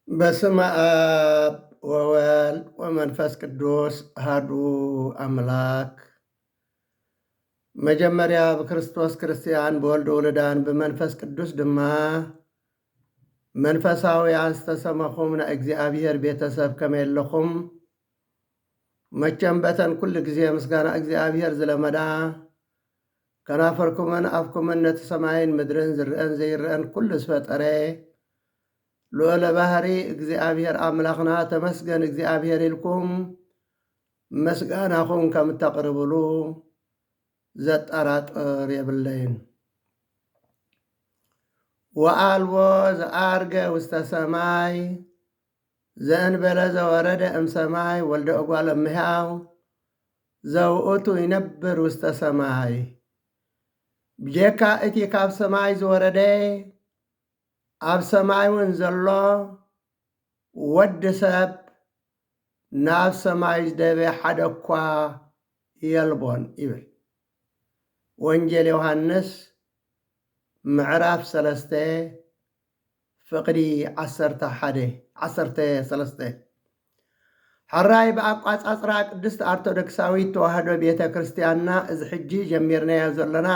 በስመ ኣብ ወወልድ ወመንፈስ ቅዱስ ኣሃዱ ኣምላክ። መጀመርያ ብክርስቶስ ክርስትያን፣ ብወልድ ውሉዳን፣ ብመንፈስ ቅዱስ ድማ መንፈሳውያን ዝተሰመኹም ናይ እግዚኣብሔር ቤተሰብ ከመይ ኣለኹም? መቸም በተን ኩሉ ግዜ ምስጋና እግዚኣብሔር ዝለመዳ፣ ከናፈርኩምን ኣፍኩምን ነቲ ሰማይን ምድርን ዝርአን ዘይርአን ኩሉ ዝፈጠረ ልዑለ ባህሪ እግዚኣብሔር ኣምላኽና ተመስገን እግዚኣብሔር ኢልኩም ምስጋናኹም ከም እተቕርብሉ ዘጠራጥር የብለይን። ወኣልቦ ዘኣርገ ውስተ ሰማይ ዘእንበለ ዘወረደ እምሰማይ ወልደ እጓለ እምሕያው ዘውእቱ ይነብር ውስተ ሰማይ። ብጀካ እቲ ካብ ሰማይ ዝወረደ ኣብ ሰማይ እውን ዘሎ ወዲ ሰብ ናብ ሰማይ ዝደበ ሓደ እኳ የልቦን ይብል። ወንጌል ዮሃንስ ምዕራፍ ሰለስተ ፍቕዲ ዓሰርተ ሓደ፣ ዓሰርተ ሰለስተ። ሕራይ ብኣቋጻጽራ ቅድስት ኣርቶዶክሳዊት ተዋህዶ ቤተ ክርስቲያንና እዚ ሕጂ ጀሚርናዮ ዘለና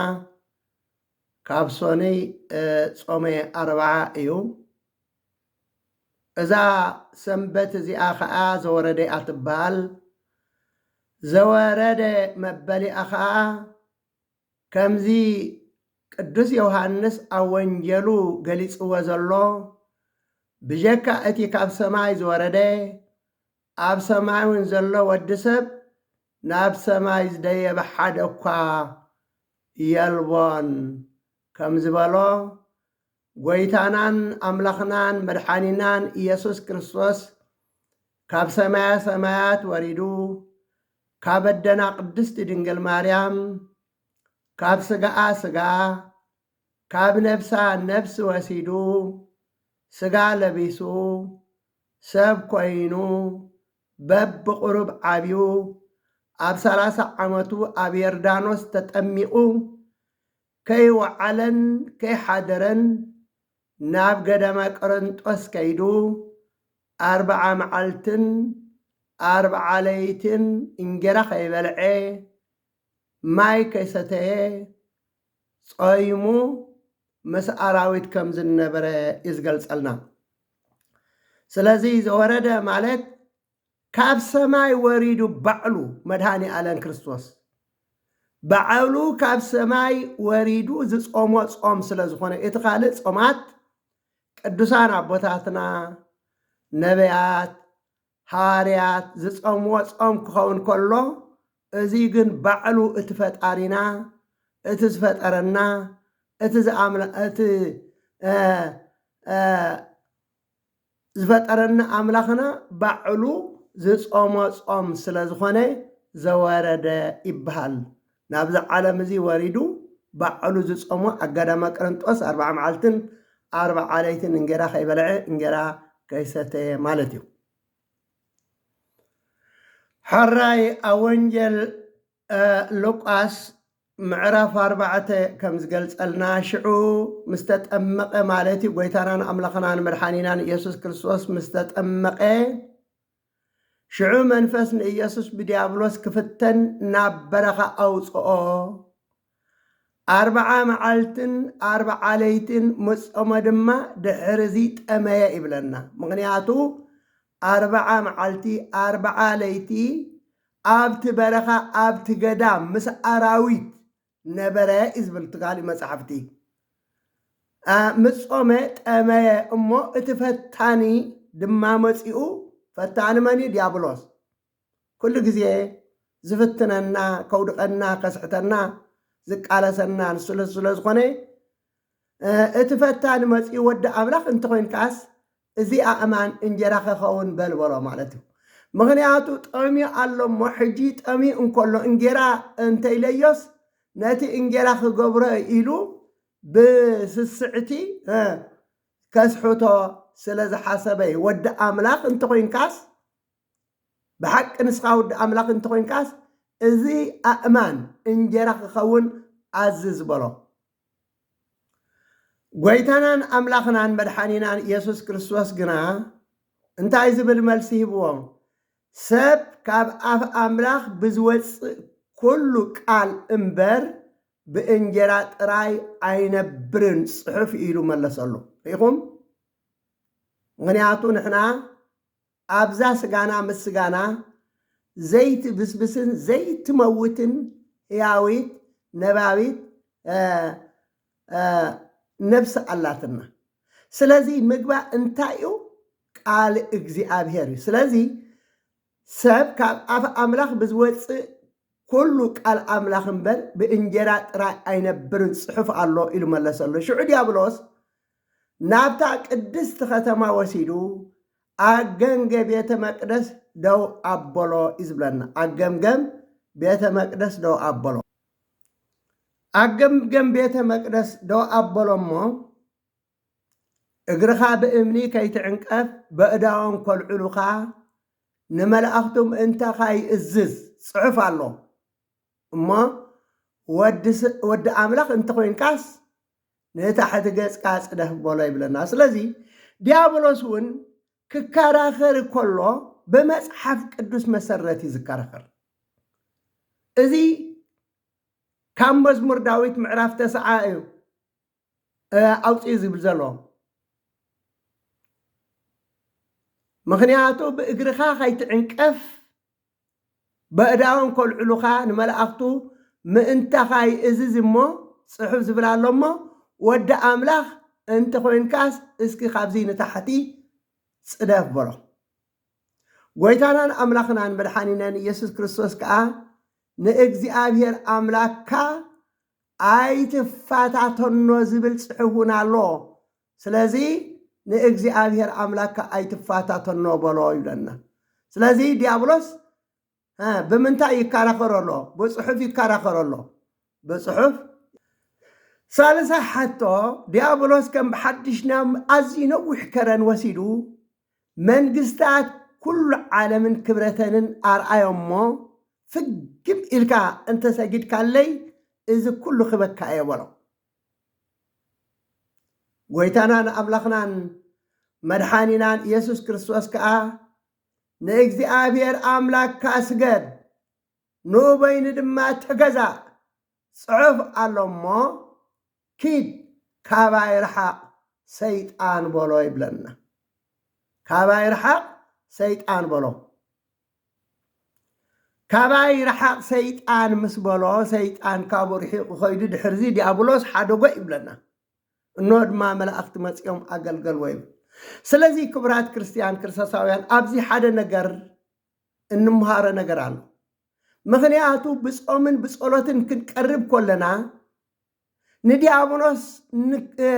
ካብ ሶኒ፣ እ፣ ጾመ ኣርብዓ እዩ። እዛ ሰንበት እዚኣ ኸኣ ዘወረደ እያ ትበሃል። ዘወረደ መበሊኣ ኸኣ ከምዚ ቅዱስ ዮሃንስ ኣብ ወንጌሉ ገሊጽዎ ዘሎ፣ ብጀካ እቲ ካብ ሰማይ ዝወረደ፣ ኣብ ሰማይ እውን ዘሎ ወዲ ሰብ ናብ ሰማይ ዝደየበ ሓደ እኳ የልቦን ከም ዝበሎ፣ ጐይታናን ኣምላኽናን መድሓኒናን ኢየሱስ ክርስቶስ ካብ ሰማያ ሰማያት ወሪዱ፣ ካብ ኣደና ቅድስቲ ድንግል ማርያም፣ ካብ ስጋኣ ስጋ፣ ካብ ነፍሳ ነፍሲ ወሲዱ፣ ስጋ ለቢሱ፣ ሰብ ኮይኑ፣ በብቑሩብ ዓብዩ፣ ኣብ ሰላሳ ዓመቱ ኣብ ዮርዳኖስ ተጠሚቑ፣ ከይወዓለን ከይሓደረን ናብ ገዳመ ቆረንጦስ ከይዱ፣ ኣርብዓ መዓልትን ኣርብዓ ለይትን እንጌራ ከይበልዐ፣ ማይ ከይሰተየ፣ ጾይሙ ምስ ኣራዊት ከም ዝነበረ እዩ ዝገልጸልና። ስለዚ ዘወረደ ማለት ካብ ሰማይ ወሪዱ ባዕሉ መድሃኔ ኣለም ክርስቶስ ባዕሉ ካብ ሰማይ ወሪዱ ዝጾሞ ጾም ስለ ዝኾነ፣ እቲ ካልእ ጾማት ቅዱሳን ኣቦታትና፣ ነቢያት፣ ሃዋርያት ዝጾምዎ ጾም ክኸውን ከሎ፣ እዚ ግን ባዕሉ እቲ ፈጣሪና፣ እቲ ዝፈጠረና፣ እቲ ዝኣምለ-፣ እቲ፣ እ፣ እ፣ ዝፈጠረና ኣምላኽና ባዕሉ ዝጾሞ ጾም ስለ ዝኾነ ዘወረደ ይበሃል። ናብዚ ዓለም እዚ ወሪዱ ባዕሉ ዝጾሞ ኣብ ገዳመ ቅርንጦስ ኣርብዓ መዓልትን ኣርብዓ ለይትን እንጌራ ከይበልዐ እንጌራ ከይሰተየ ማለት እዩ። ሕራይ ኣብ ወንጌል፣ እ፣ ሉቃስ ምዕራፍ ኣርባዕተ ከም ዝገልጸልና፣ ሽዑ ምስ ተጠመቐ፣ ማለት እዩ፣ ጐይታናን ኣምላኽናን መድሓኒናን ኢየሱስ ክርስቶስ ምስ ተጠመቐ፣ ሽዑ መንፈስ ንኢየሱስ ብዲያብሎስ ክፍተን ናብ በረኻ ኣውጽኦ። ኣርብዓ መዓልትን ኣርብዓ ለይትን ምስ ጾመ ድማ ድሕሪ እዚ ጠመየ ይብለና። ምኽንያቱ ኣርብዓ መዓልቲ ኣርብዓ ለይቲ ኣብቲ በረኻ ኣብቲ ገዳም ምስ ኣራዊት ነበረ እዩ ዝብል ትጋሊ መጻሕፍቲ። አ፣ ምስ ጾመ ጠመየ እሞ እቲ ፈታኒ ድማ መጺኡ። ፈታኒ መን እዩ? ዲያብሎስ። ኩሉ ግዜ ዝፍትነና፣ ከውድቐና፣ ከስሕተና፣ ዝቃለሰና ንሱ ስለ ዝኾነ፣ እ፣ እቲ ፈታኒ መጺኡ፣ "ወዲ ኣምላኽ እንተኾይንካስ እዚ ኣእማን እንጀራ ክኸውን በል" በሎ ማለት እዩ። ምኽንያቱ ጠምዩ ኣሎ እሞ፣ ሕጂ ጠምዩ እንከሎ እንጌራ እንተኢለዮስ ነቲ እንጌራ ክገብሮ ኢሉ ብስስዕቲ፣ እ፣ ከስሕቶ ስለ ዝሓሰበ እዩ። "ወዲ ኣምላኽ እንተኾይንካስ፣ ብሓቂ ንስኻ ወዲ ኣምላኽ እንተኾይንካስ፣ እዚ ኣእማን እንጀራ ክኸውን ኣዝዝ" በሎ። ጎይታናን ኣምላኽናን መድሓኒናን ኢየሱስ ክርስቶስ ግና እንታይ ዝብል መልሲ ሂብዎም? "ሰብ ካብ ኣፍ ኣምላኽ ብዝወጽእ ኩሉ ቃል እምበር ብእንጀራ ጥራይ ኣይነብርን" ጽሑፍ ኢሉ መለሰሉ። ርኢኹም? ምኽንያቱ ንሕና ኣብዛ ስጋና ምስ ስጋና ዘይትብስብስን ዘይትመውትን ህያዊት ነባቢት፣ እ፣ እ፣ ነብሲ ኣላትና። ስለዚ ምግባእ እንታይ እዩ? ቃል እግዚኣብሔር እዩ። ስለዚ ሰብ ካብ ኣፍ ኣምላኽ ብዝወጽእ ኩሉ ቃል ኣምላኽ እምበር ብእንጀራ ጥራይ ኣይነብርን ጽሑፍ ኣሎ ኢሉ መለሰሉ። ሽዑ ዲያብሎስ ናብታ ቅድስቲ ከተማ ወሲዱ ኣገምገ ቤተ መቅደስ ደው ኣበሎ እዩ ዝብለና። ኣገምገም ቤተ መቅደስ ደው ኣበሎ። ኣገምገም ቤተ መቅደስ ደው ኣበሎ እሞ፣ "እግርኻ ብእምኒ ከይትዕንቀፍ በእዳዎም ከልዕሉኻ ንመላእኽቱ ምእንታኻ ይእዝዝ" ጽሑፍ ኣሎ። እሞ ወዲ ስ-፣ ወዲ ኣምላኽ እንተኾይንካስ ንታሕቲ ገጽካ ጽደፍ በሎ ይብለና። ስለዚ ዲያብሎስ እውን ክከራኸር ከሎ ብመጽሓፍ ቅዱስ መሰረት እዩ ዝከራኸር። እዚ ካብ መዝሙር ዳዊት ምዕራፍ ተስዓ እዩ፣ እ፣ ኣውፅኡ ዝብል ዘሎ። ምኽንያቱ ብእግርኻ ከይትዕንቀፍ በእዳዎም ከልዕሉኻ ንመላእኽቱ ምእንታኻ ይእዝዝ እሞ ጽሑፍ ዝብል ኣሎ እሞ፣ ወዲ ኣምላኽ እንተኾይንካስ እስኪ ካብዚ ንታሕቲ ጽደፍ በሎ። ጎይታናን ኣምላኽናን መድሓኒናን ኢየሱስ ክርስቶስ ከኣ ንእግዚኣብሔር ኣምላክካ ኣይትፋታተኖ ዝብል ጽሑፍ እውን ኣሎ። ስለዚ ንእግዚኣብሔር ኣምላክካ ኣይትፋታተኖ በሎ ይብለና። ስለዚ ዲያብሎስ፣ እ፣ ብምንታይ ይከራኸር ኣሎ? ብጽሑፍ ይከራኸር ኣሎ። ብጽሑፍ። ሳልሳይ ሓቶ፣ ዲያብሎስ ከም ብሓድሽ ናብ ኣዝዩ ነዊሕ ከረን ወሲዱ መንግስታት ኩሉ ዓለምን ክብረተንን ኣርኣዮሞ፣ ፍግም ኢልካ እንተሰጊድካለይ እዚ ኩሉ ክበካ እየ በሎ። ጎይታናን ኣምላኽናን መድሓኒናን ኢየሱስ ክርስቶስ ከኣ ንእግዚኣብሔር ኣምላክካ ስገድ፣ ንኡ በይኑ ድማ ተገዛእ ጽሑፍ ኣሎ እሞ፣ "ኪድ ካባይ ርሓቕ ሰይጣን" በሎ ይብለና። "ካባይ ርሓቕ ሰይጣን" በሎ። "ካባይ ርሓቕ ሰይጣን" ምስ በሎ፣ ሰይጣን ካብኡ ርሒቑ ኸይዱ፣ ድሕርዚ ዲያብሎስ ሓደጎ ይብለና። እንሆ ድማ መላእኽቲ መጺኦም ኣገልገልዎ ይብል። ስለዚ ክቡራት ክርስትያን ክርስቶሳውያን፣ ኣብዚ ሓደ ነገር እንምሃሮ ነገር ኣሎ። ምኽንያቱ ብጾምን ብጸሎትን ክንቀርብ ከለና ንዲያብሎስ ን-፣ እ፣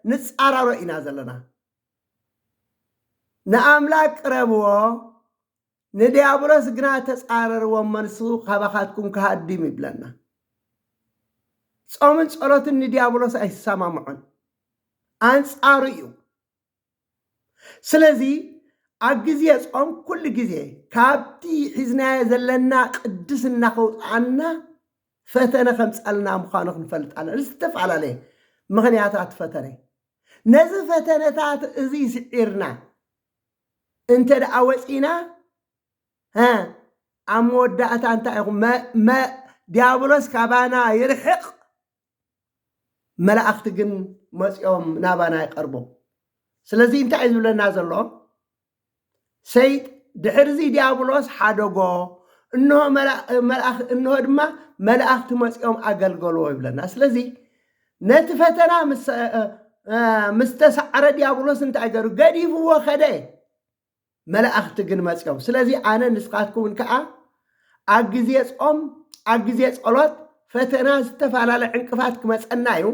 ንጻረሮ ኢና ዘለና። ንኣምላክ ቅረብዎ፣ ንዲያብሎስ ግና ተጻረርዎ፣ እሞ ንሱ ካባኻትኩም ክሃድም ይብለና። ጾምን ጸሎትን ንዲያብሎስ ኣይሰማምዖን፣ ኣንጻሩ እዩ። ስለዚ ኣብ ግዜ ጾም ኩሉ ግዜ ካብቲ ሒዝናዮ ዘለና ቅድስና ከውጽኣና ፈተነ ከምጻልና ምዃኑ ክንፈልጥ ኣለና። ዝተፈላለየ ምኽንያታት ፈተነ። ነዚ ፈተነታት እዚ ስዒርና እንተ ደኣ ወጺና፣ ሀ፣ ኣብ መወዳእታ እንታይ ኢኹም? መ-፣ መ-፣ ዲያብሎስ ካባና ይርሕቕ፣ መላእኽቲ ግን መጺኦም ናባና ይቐርቡ። ስለዚ እንታይ እዩ ዝብለና ዘሎ? ሰይጥ ድሕርዚ ዲያብሎስ ሓደጎ፣ እንሆ መላ-፣ መልኣኽ-፣ እንሆ ድማ መላእኽቲ መጺኦም ኣገልገሎ ይብለና። ስለዚ ነቲ ፈተና ምስ፣ እ፣ እ፣ ምስ ተሰዓረ ዲያብሎስ እንታይ ገሩ? ገዲፍዎ ከደ። መላእኽቲ ግን መጺኦም። ስለዚ ኣነ ንስኻትኩምን ከኣ ኣብ ግዜ ጾም፣ ኣብ ግዜ ጸሎት ፈተና ዝተፈላለየ ዕንቅፋት ክመጸና እዩ።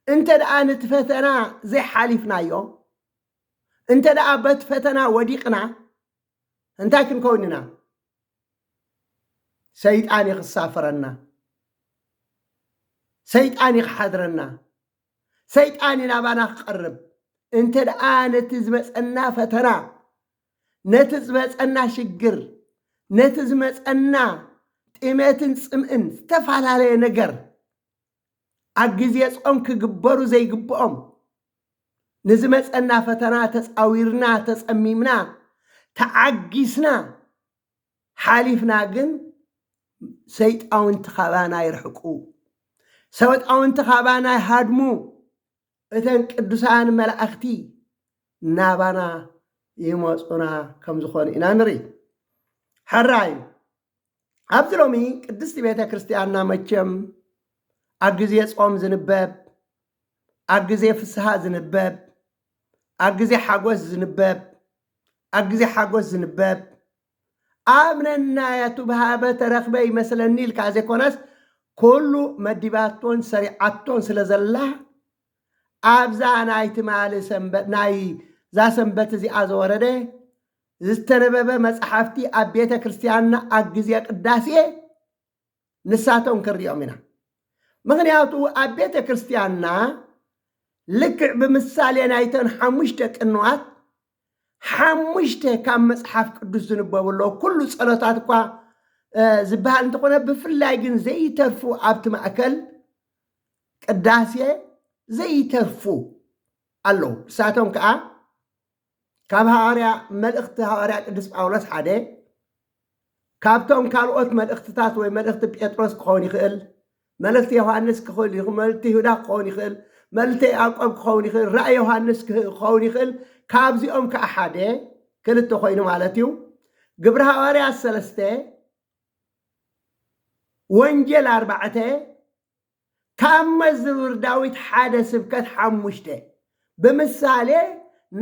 እንተ ደኣ ነቲ ፈተና ዘይሓሊፍናዮ፣ እንተ ደኣ በቲ ፈተና ወዲቕና፣ እንታይ ክንከውን ኢና? ሰይጣን እዩ ክሳፈረና። ሰይጣን እዩ ክሓድረና። ሰይጣን እዩ ናባና ክቐርብ። እንተ ደኣ ነቲ ዝመጸና ፈተና፣ ነቲ ዝመጸና ሽግር፣ ነቲ ዝመጸና ጥሜትን ጽምእን ዝተፈላለየ ነገር ኣብ ግዜ ጾም ክግበሩ ዘይግብኦም ንዝመጸና ፈተና ተጻዊርና፣ ተጸሚምና፣ ተዓጊስና ሓሊፍና ግን ሰይጣውንቲ ካባና ይርሕቁ፣ ሰይጣውንቲ ካባና ይሃድሙ። እተን ቅዱሳን መላእኽቲ ናባና ይመጹና ከም ዝኾኑ ኢና ንርኢ። ሕራይ ኣብዚ ሎሚ ቅድስቲ ቤተ ክርስቲያንና መቸም ኣብ ግዜ ጾም ዝንበብ፣ ኣብ ግዜ ፍስሃ ዝንበብ፣ ኣብ ግዜ ሓጎስ ዝንበብ፣ ኣብ ግዜ ሓጎስ ዝንበብ፣ ኣብ ነናያቱ ብሃበ ተረኽበ ይመስለኒ ኢልካ ዘይኮነስ፣ ኩሉ መዲባቶን ሰሪዓቶን ስለ ዘላ፣ ኣብዛ ናይ ትማሊ ሰንበት፣ ናይ ዛ ሰንበት እዚኣ ዝወረደ ዝተነበበ መጽሓፍቲ ኣብ ቤተ ክርስቲያንና ኣብ ግዜ ቅዳሴ ንሳቶም ክንሪኦም ኢና። ምኽንያቱ ኣብ ቤተ ክርስቲያንና ልክዕ ብምሳሌ ናይተን ሓሙሽተ ቅንዋት ሓሙሽተ ካብ መጽሓፍ ቅዱስ ዝንበቡ ኣለዉ። ኩሉ ጸሎታት እኳ፣ እ፣ ዝበሃል እንተኾነ፣ ብፍላይ ግን ዘይተርፉ ኣብቲ ማእከል ቅዳሴ ዘይተርፉ ኣለዉ። ንሳቶም ከኣ ካብ ሃዋርያ፣ መልእኽቲ ሃዋርያ ቅዱስ ጳውሎስ ሓደ፣ ካብቶም ካልኦት መልእኽትታት ወይ መልእኽቲ ጴጥሮስ ክኸውን ይኽእል፣ መልእኽቲ ዮሃንስ ክኽእል ይኽ-፣ መልእኽቲ ይሁዳ ክኸውን ይኽእል፣ መልእኽቲ ያዕቆብ ክኸውን ይኽእል፣ ራእይ ዮሃንስ ክህ-፣ ክኸውን ይኽእል። ካብዚኦም ከኣ ሓደ፣ ክልተ ኮይኑ ማለት እዩ። ግብሪ ሃዋርያት ሰለስተ፣ ወንጌል ኣርባዕተ፣ ካብ መዝሙር ዳዊት ሓደ፣ ስብከት ሓሙሽተ። ብምሳሌ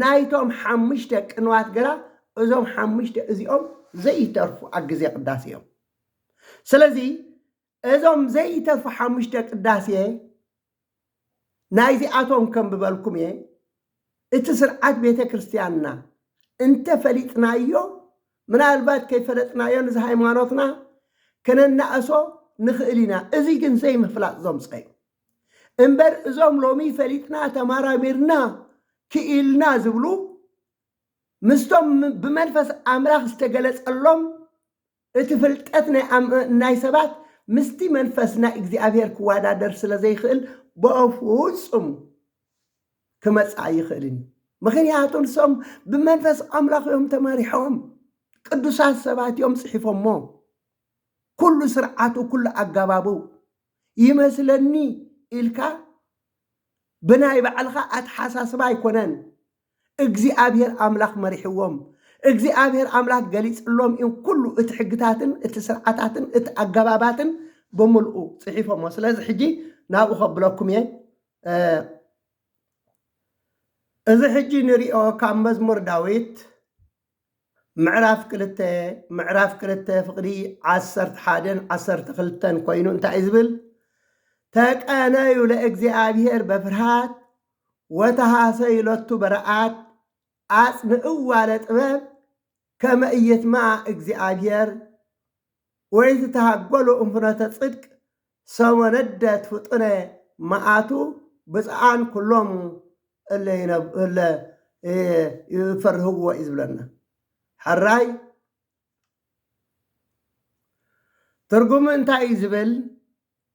ናይቶም ሓሙሽተ ቅንዋት ገራ፣ እዞም ሓሙሽተ እዚኦም ዘይተርፉ ኣብ ግዜ ቅዳሴ እዮም። ስለዚ እዞም ዘይተርፉ ሓሙሽተ ቅዳሴ ናይዚኣቶም ከንብበልኩም እየ። እቲ ስርዓት ቤተ ክርስቲያንና እንተፈሊጥናዮ፣ ምናልባት ከይፈለጥናዮ ንዚ ሃይማኖትና ከነናእሶ ንኽእል ኢና። እዚ ግን ዘይምፍላጥ ዘምጽኦ እዩ። እምበር እዞም ሎሚ ፈሊጥና፣ ተማራሚርና፣ ክኢልና ዝብሉ፣ ምስቶም ብመንፈስ ኣምላኽ ዝተገለጸሎም እቲ ፍልጠት ናይ ኣም-፣ ናይ ሰባት ምስቲ መንፈስ ናይ እግዚኣብሔር ክወዳደር ስለ ዘይክእል፣ ብፍጹም ክመጽእ ኣይኽእልን እዩ። ምኽንያቱ ንሶም ብመንፈስ ኣምላኽ እዮም ተመሪሖም። ቅዱሳት ሰባት እዮም ጽሒፎሞ። ኩሉ ስርዓቱ፣ ኩሉ ኣገባቡ ይመስለኒ ኢልካ ብናይ ባዕልኻ ኣተሓሳስባ ኣይኮነን። እግዚኣብሔር ኣምላኽ መሪሕዎም። እግዚኣብሔር ኣምላኽ ገሊጽሎም እዩ ኩሉ እቲ ሕግታትን እቲ ስርዓታትን እቲ ኣገባባትን ብምልኡ ጽሒፎሞ። ስለዚ ሕጂ ናብኡ ከብለኩም እየ። እ፣ እዚ ሕጂ ንሪኦ ካብ መዝሙር ዳዊት ምዕራፍ ክልተ፣ ምዕራፍ ክልተ ፍቕዲ ዓሰርተ ሓደን ዓሰርተ ክልተን ኮይኑ እንታይ እዩ ዝብል? "ተቀነዩ ለእግዚኣብሔር በፍርሃት ወተሃሰዩ ለቱ በረኣት፣ ኣጽንዕዋ ለጥበብ ከመ ኢይትመዓ እግዚኣብሔር ወይትተሃጎሉ እምፍኖተ ጽድቅ ሰመ ነደት ፍጡነ መዓቱ ብፅዓን ኩሎም እለ ይነብ-፣ እለ፣ እ፣ ይፈርህዎ" እዩ ዝብለና። ሕራይ ትርጉሙ እንታይ እዩ ዝብል?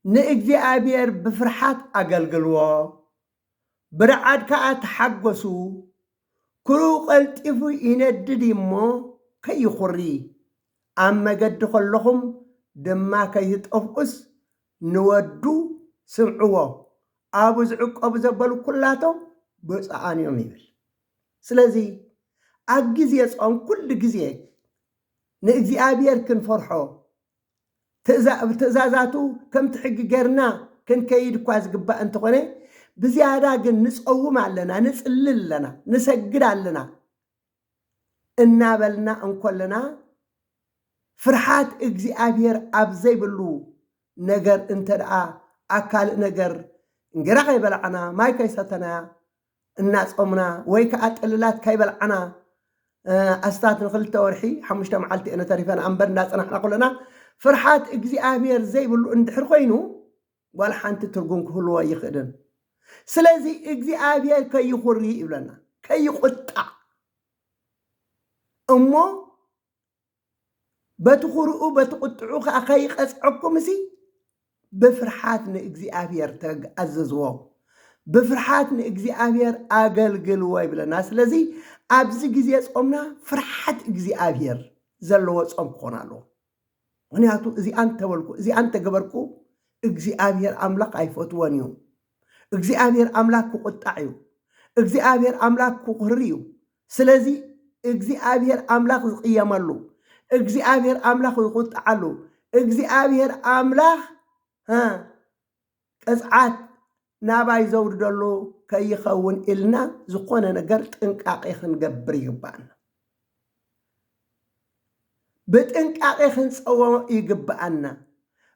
ንእግዚኣብሔር ብፍርሓት ኣገልግልዎ፣ ብርዓድ ከኣ ተሓጎሱ። ኩሩ ቀልጢፉ ይነድድ እዩ እሞ ከይኹሪ፣ ኣብ መገዲ ከለኹም ድማ ከይትጠፍኡስ ንወዱ ስምዕዎ። ኣብኡ ዝዕቀቡ ዘበሉ ኩላቶም ብፁዓን እዮም ይብል። ስለዚ ኣብ ግዜ ጾም ኩሉ ግዜ ንእግዚኣብሔር ክንፈርሖ፣ ትእዛ-፣ ትእዛዛቱ ከምቲ ሕጊ ጌርና ክንከይድ እኳ ዝግባእ እንተኾነ፣ ብዝያዳ ግን ንጸውም ኣለና፣ ንጽሊ ኣለና፣ ንሰግድ ኣለና እናበልና እንኮለና፣ ፍርሓት እግዚኣብሔር ኣብ ዘይብሉ ነገር እንተ ደኣ ኣብ ካልእ ነገር እንጌራ ከይበላዕና፣ ማይ ከይሰተና፣ እናጾምና፣ ወይ ከኣ ጥልላት ከይበላዕና፣ እ፣ ኣስታት ንክልተ ወርሒ፣ ሓሙሽተ መዓልቲ እየን ተሪፈን እምበር፣ እንዳጸናሕና ከለና፣ ፍርሓት እግዚኣብሔር ዘይብሉ እንድሕር ኮይኑ፣ ዋላ ሓንቲ ትርጉም ክህልዎ ኣይኽእልን። ስለዚ እግዚኣብሔር ከይኹሪ ይብለና፣ ከይቁጣዕ እሞ፣ በቲ ኹርኡ፣ በቲ ቁጥዑ ከኣ ከይቀጽዐኩምሲ፣ ብፍርሓት ንእግዚኣብሔር ተግ-፣ ኣዘዝዎ፣ ብፍርሓት ንእግዚኣብሔር ኣገልግልዎ ይብለና። ስለዚ ኣብዚ ግዜ ጾምና ፍርሓት እግዚኣብሔር ዘለዎ ጾም ክኾን ኣለዎ። ምኽንያቱ እዚኣ እንተበልኩ፣ እዚኣ እንተገበርኩ እግዚኣብሔር ኣምላኽ ኣይፈትዎን እዩ። እግዚኣብሔር ኣምላኽ ክቁጣዕ እዩ። እግዚኣብሔር ኣምላኽ ክኹሪ እዩ። ስለዚ እግዚኣብሔር ኣምላኽ ዝቕየመሉ፣ እግዚኣብሔር ኣምላኽ ዝቁጣዓሉ፣ እግዚኣብሔር ኣምላኽ፣ እ፣ ቅጽዓት ናባይ ዘውርደሉ ከይኸውን ኢልና ዝኾነ ነገር ጥንቃቄ ክንገብር ይግባኣና። ብጥንቃቄ ክንጸዎ ይግባኣና።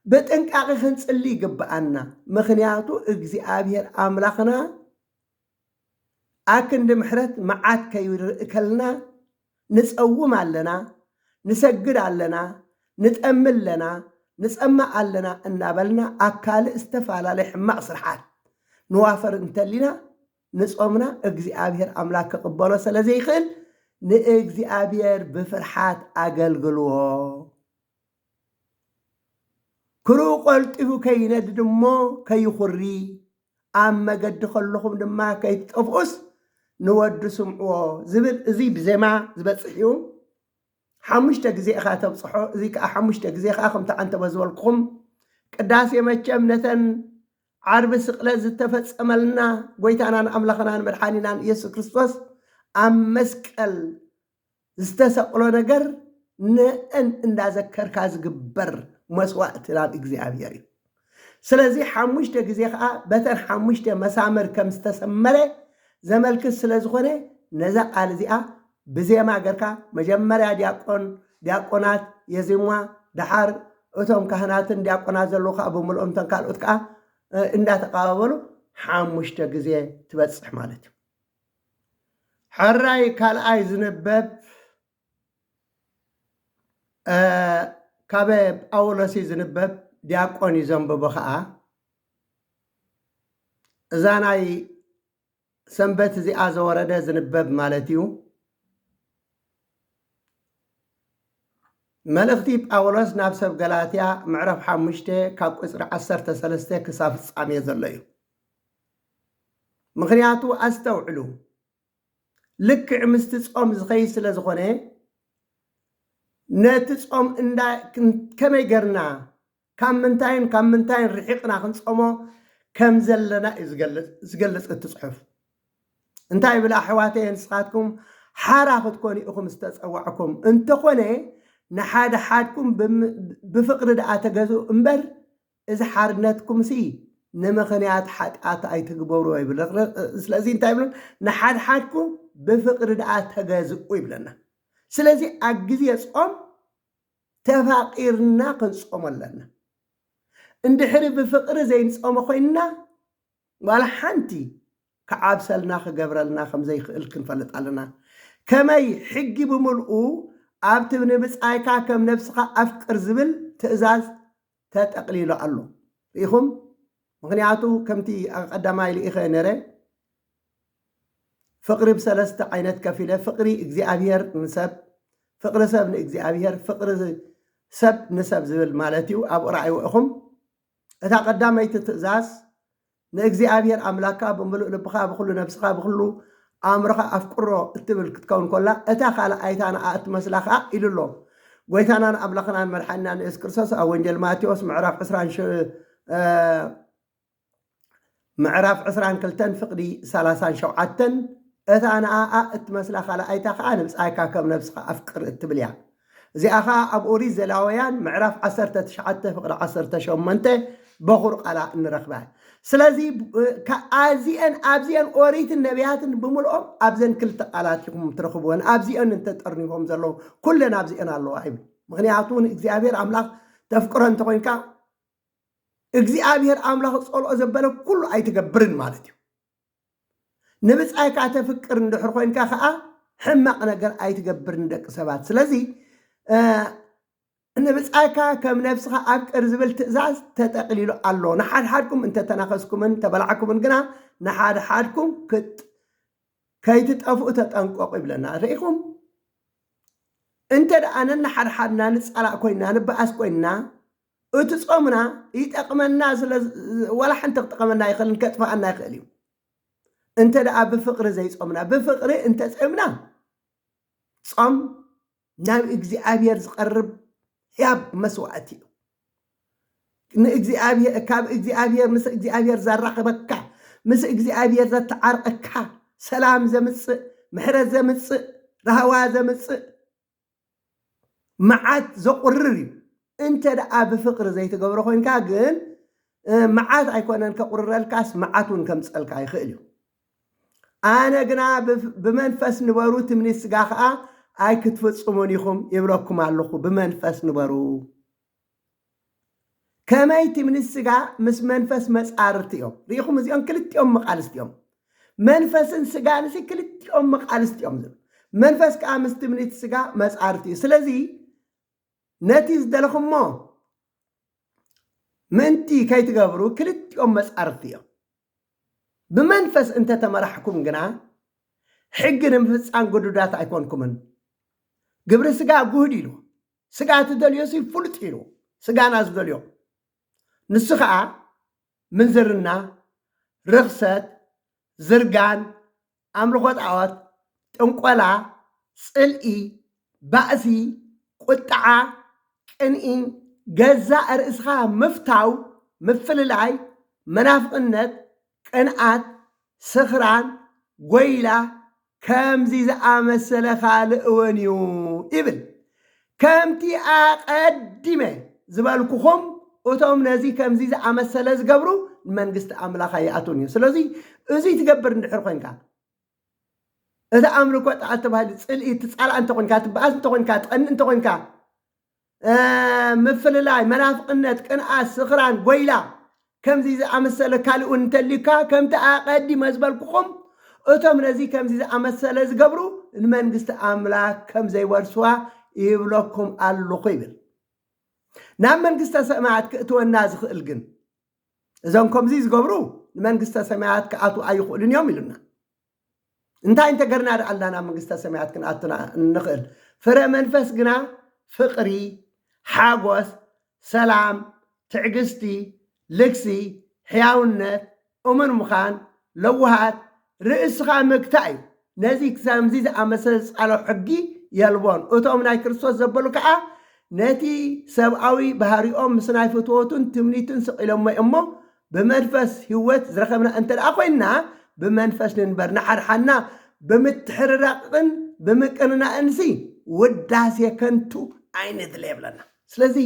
ብጥንቃቄ ክንጽሊ ይግባኣና። ምኽንያቱ እግዚኣብሔር ኣምላኽና ኣክንዲ ምሕረት መዓት ከይርኢ ከልና ንጸውም ኣለና፣ ንሰግድ ኣለና፣ ንጠሚ ኣለና፣ ንጸማእ ኣለና እናበልና ኣብ ካልእ ዝተፈላለየ ሕማቕ ስርሓት ንዋፈር እንተሊና፣ ንጾምና እግዚኣብሔር ኣምላኽ ክቕበሎ ስለ ዘይኽእል፣ ንእግዚኣብሔር ብፍርሓት ኣገልግልዎ። ክርኡ ቀልጢፉ ከይነድድ እሞ ከይኹሪ፣ ኣብ መገዲ ከለኹም ድማ ከይትጠፍኡስ ንወዲ ስምዕዎ ዝብል፣ እዚ ብዜማ ዝበጽሕ እዩ። ሓሙሽተ ግዜ ኢኻ ተብጽሖ። እዚ ከኣ ሓሙሽተ ግዜ ከኣ ከምቲ ዓንተቦ ዝበልኩኹም፣ ቅዳሴ መቸም ነተን ዓርቢ ስቕለት ዝተፈጸመልና ጎይታናን ኣምላኽናን መድሓኒናን ኢየሱስ ክርስቶስ ኣብ መስቀል ዝተሰቕሎ ነገር ንእን እንዳዘከርካ ዝግበር መስዋእቲ ናብ እግዚኣብሔር እዩ። ስለዚ ሓሙሽተ ግዜ ኸዓ በተን ሓሙሽተ መሳምር ከም ዝተሰመረ ዘመልክት ስለ ዝኾነ፣ ነዛ ቃል እዚኣ ብዜማ ገርካ መጀመርያ ዲያቆን፣ ዲያቆናት የዜምዋ፣ ደሓር እቶም ካህናትን ዲያቆናት ዘለዉ ከዓ ብምልኦም፣ እተን ካልኦት ከዓ፣ እ፣ እንዳተቃባበሉ ሓሙሽተ ግዜ ትበጽሕ ማለት እዩ። ሕራይ ካልኣይ ዝንበብ፣ እ፣ ካበ ጳውሎስ እዩ ዝንበብ፣ ዲያቆን እዩ ዘንብቦ ከዓ። እዛ ናይ ሰንበት እዚኣ ዘወረደ ዝንበብ ማለት እዩ። መልእኽቲ ጳውሎስ ናብ ሰብ ገላትያ ምዕራፍ ሓሙሽተ ካብ ቁጽሪ ዓሰርተ ሰለስተ ክሳብ ፍጻሜ ዘሎ እዩ። ምኽንያቱ ኣስተውዕሉ፣ ልክዕ ምስቲ ጾም ዝኸይድ ስለ ዝኾነ፣ ነቲ ጾም እንዳ-፣ ከመይ ገርና፣ ካብ ምንታይን ካብ ምንታይን ርሒቕና ክንጾሞ ከም ዘለና እዩ ዝገልጽ፣ ዝገልጽ እቲ ጽሑፍ። እንታይ ይብል? ኣሕዋተየ፣ ንስኻትኩም ሓራ ክትኮኑ ኢኹም ዝተጸዋዕኩም። እንተኾነ፣ ንሓደ ሓድኩም ብም-፣ ብፍቕሪ ደኣ ተገዝኡ እምበር፣ እዚ ሓርነትኩምሲ ንምኽንያት ሓጢኣት ኣይትግበርዎ ይብል። ስለዚ እንታይ ይብሉ? ንሓድሓድኩም ብፍቕሪ ደኣ ተገዝኡ ይብለና። ስለዚ ኣብ ግዜ ጾም ተፋቒርና ክንጾም ኣለና። እንድሕሪ ብፍቕሪ ዘይንጾሞ ኮይንና፣ ዋላ ሓንቲ ክዓብሰልና ክገብረልና ከም ዘይክእል ክንፈልጥ ኣለና። ከመይ ሕጊ ብምልኡ ኣብቲ ንብጻይካ ከም ነብስኻ ኣፍቅር ዝብል ትእዛዝ ተጠቕሊሉ ኣሎ። ርኢኹም? ምኽንያቱ ከምቲ ኣብ ቀዳማይ ልኢኸ ነረ፣ ፍቕሪ ብሰለስተ ዓይነት ከፊለ፣ ፍቕሪ እግዚኣብሔር ንሰብ፣ ፍቕሪ ሰብ ንእግዚኣብሔር፣ ፍቕሪ ሰብ ንሰብ ዝብል ማለት እዩ። ኣብኡ ርኣይዎ ኢኹም። እታ ቀዳመይቲ ትእዛዝ፣ "ንእግዚኣብሔር ኣምላክካ ብምሉእ ልብኻ፣ ብኹሉ ነብስኻ፣ ብኹሉ ኣእምሮኻ ኣፍቅሮ" እትብል ክትከውን ከላ፣ እታ ካልኣይታ ንኣ እትመስላ ኸኣ ኢሉ ኣሎ። ጎይታናን ኣምላኽናን መድሓኒናን የሱስ ክርስቶስ ኣብ ወንጌል ማቴዎስ ምዕራፍ ዕስራን ሽ-፣ እ፣ ምዕራፍ ዕስራን ክልተን ፍቕዲ ሰላሳን ሸውዓተን፣ እታ ንኣኣ እትመስላ ካልኣይታ ኸዓ ንብጻይካ ከም ነብስኻ ኣፍቅር እትብል እያ። እዚኣ ኸዓ ኣብ ኦሪት ዘሌዋውያን ምዕራፍ ዓሰርተ ትሽዓተ ፍቕዲ ዓሰርተ ሸሞንተ በኹር ቃላ እንረኽባ እያ። ስለዚ እ፣ ከ-፣ ኣዚአን ኣብዚአን ኦሪትን ነቢያትን ብምልኦም ኣብዘን ክልተ ቃላት ኢኹም ትረኽብወን። ኣብዚአን እንተጠርኒፎም ዘለዉ ኩለን ኣብዚአን ኣለዋ ይብል። ምኽንያቱ ንእግዚኣብሔር ኣምላኽ ተፍቅሮ እንተኾይንካ እግዚኣብሔር ኣምላኽ ጸልኦ ዘበለ ኩሉ ኣይትገብርን ማለት እዩ። ንብጻይካ ተፍቅር እንድሕር ኮይንካ ከኣ ሕማቕ ነገር ኣይትገብርን ደቂ ሰባት። ስለዚ እ፣ ንብጻይካ ከም ነብስኻ ኣፍቅር ዝብል ትእዛዝ ተጠቕሊሉ ኣሎ። ንሓድሓድኩም እንተተናኸስኩምን ተበላዕኩምን ግና ንሓድሓድኩም ክጥ-፣ ከይትጠፍኡ ተጠንቀቑ ይብለና። ርኢኹም? እንተ ደኣ ነንሓድሓድና ንጻላእ ኮይንና፣ ንበኣስ ኮይንና፣ እቲ ጾምና ይጠቕመና ስለ ዝ-፣ ዋላ ሓንቲ ክጠቕመና ኣይኽእልን፣ ከጥፍኣና ይኽእል እዩ። እንተ ደኣ ብፍቕሪ ዘይጾምና፣ ብፍቕሪ እንተ ጾምና፣ ጾም ናብ እግዚኣብሔር ዝቐርብ ህያብ መስዋዕቲ እዩ። ንእግዚኣብሔር፣ ካብ እግዚኣብሔር፣ ምስ እግዚኣብሔር ዘራኽበካ፣ ምስ እግዚኣብሔር ዘተዓርቐካ፣ ሰላም ዘምጽእ፣ ምሕረት ዘምጽእ፣ ራህዋ ዘምጽእ፣ መዓት ዘቑርር እዩ። እንተ ደኣ ብፍቕሪ ዘይትገብሮ ኮይንካ ግን፣ እ፣ መዓት ኣይኮነን ከቑርረልካስ፣ መዓት እውን ከምጸልካ ይኽእል እዩ። ኣነ ግና ብፍ-፣ ብመንፈስ ንበሩ፣ ትምኒት ስጋ ኸኣ ኣይክትፍጽሙን ኢኹም ይብለኩም ኣለኹ። ብመንፈስ ንበሩ። ከመይ ትምኒት ስጋ ምስ መንፈስ መጻርርቲ እዮም። ርኢኹም፣ እዚኦም ክልቲኦም መቃልስቲ እዮም። መንፈስን ስጋንሲ ክልቲኦም መቃልስቲ እዮም ዝብሉ። መንፈስ ከኣ ምስ ትምኒት ስጋ መጻርቲ እዩ። ስለዚ ነቲ ዝደለኹሞ ምእንቲ ከይትገብሩ ክልቲኦም መጻርቲ እዮም። ብመንፈስ እንተተመራሕኩም ግና ሕጊ ንምፍጻም ግዱዳት ኣይኮንኩምን። ግብሪ ስጋ ጉህድ ኢሉ፣ ስጋ ትደልዮሲ ፍሉጥ ኢሉ፣ ስጋና ዝደልዮ። ንሱ ኸኣ ምንዝርና፣ ርኽሰት፣ ዝርጋን፣ ኣምልኾ ጣዖት፣ ጥንቆላ፣ ጽልኢ፣ ባእሲ፣ ቁጥዓ፣ ቅንኢ፣ ገዛእ ርእስኻ ምፍታው፣ ምፍልላይ፣ መናፍቕነት፣ ቅንኣት፣ ስኽራን፣ ጎይላ፣ ከምዚ ዝኣመሰለ ካልእ እውን እዩ ይብል። ከምቲ ኣቐዲመ ዝበልኩኹም፣ እቶም ነዚ ከምዚ ዝኣመሰለ ዝገብሩ ንመንግስቲ ኣምላኽ ኣይኣትውን እዩ። ስለዚ እዚ ትገብር እንድሕር ኮይንካ፣ እቲ ኣምልኮ ጣዖት ተባሂሉ ጽልኢ ትጻላእ እንተኾይንካ፣ ትበኣስ እንተኾይንካ፣ ትቐንእ እንተኾይንካ፣ እ፣ ምፍልላይ፣ መናፍቕነት፣ ቅንኣት፣ ስኽራን፣ ጎይላ፣ ከምዚ ዝኣመሰለ ካልእ እውን እንተልዩካ፣ ከምቲ ኣቐዲመ ዝበልኩኹም፣ እቶም ነዚ ከምዚ ዝኣመሰለ ዝገብሩ ንመንግስቲ ኣምላኽ ከም ዘይወርስዋ ይብለኩም ኣለኹ ይብል። ናብ መንግስተ ሰማያት ክእትወና ዝኽእል ግን፣ እዞም ከምዚ ዝገብሩ ንመንግስተ ሰማያት ክኣትዉ ኣይኽእሉን እዮም ኢሉና። እንታይ እንተገርና ደኣ ኣልና ናብ መንግስተ ሰማያት ክንኣቱ ንኽእል? ፍረ መንፈስ ግና ፍቕሪ፣ ሓጎስ፣ ሰላም፣ ትዕግስቲ፣ ልግሲ፣ ሕያውነት፣ እሙን ምዃን፣ ለውሃት፣ ርእስኻ ምግታእ እዩ። ነዚ ከምዚ ዝኣመሰለ ዝጻሎ ሕጊ የልቦን። እቶም ናይ ክርስቶስ ዘበሉ ከኣ ነቲ ሰብኣዊ ባህሪኦም ምስ ናይ ፍትወቱን ትምኒቱን ስቕ ኢሎሞ እሞ፣ ብመንፈስ ህይወት ዝረኸብና እንተ ደኣ ኮይንና፣ ብመንፈስ ንንበር፣ ንሓድሓድና ብምትሕርራቕን ብምቅንናእንሲ ውዳሴ ከንቱ ኣይንድለ የብለና። ስለዚ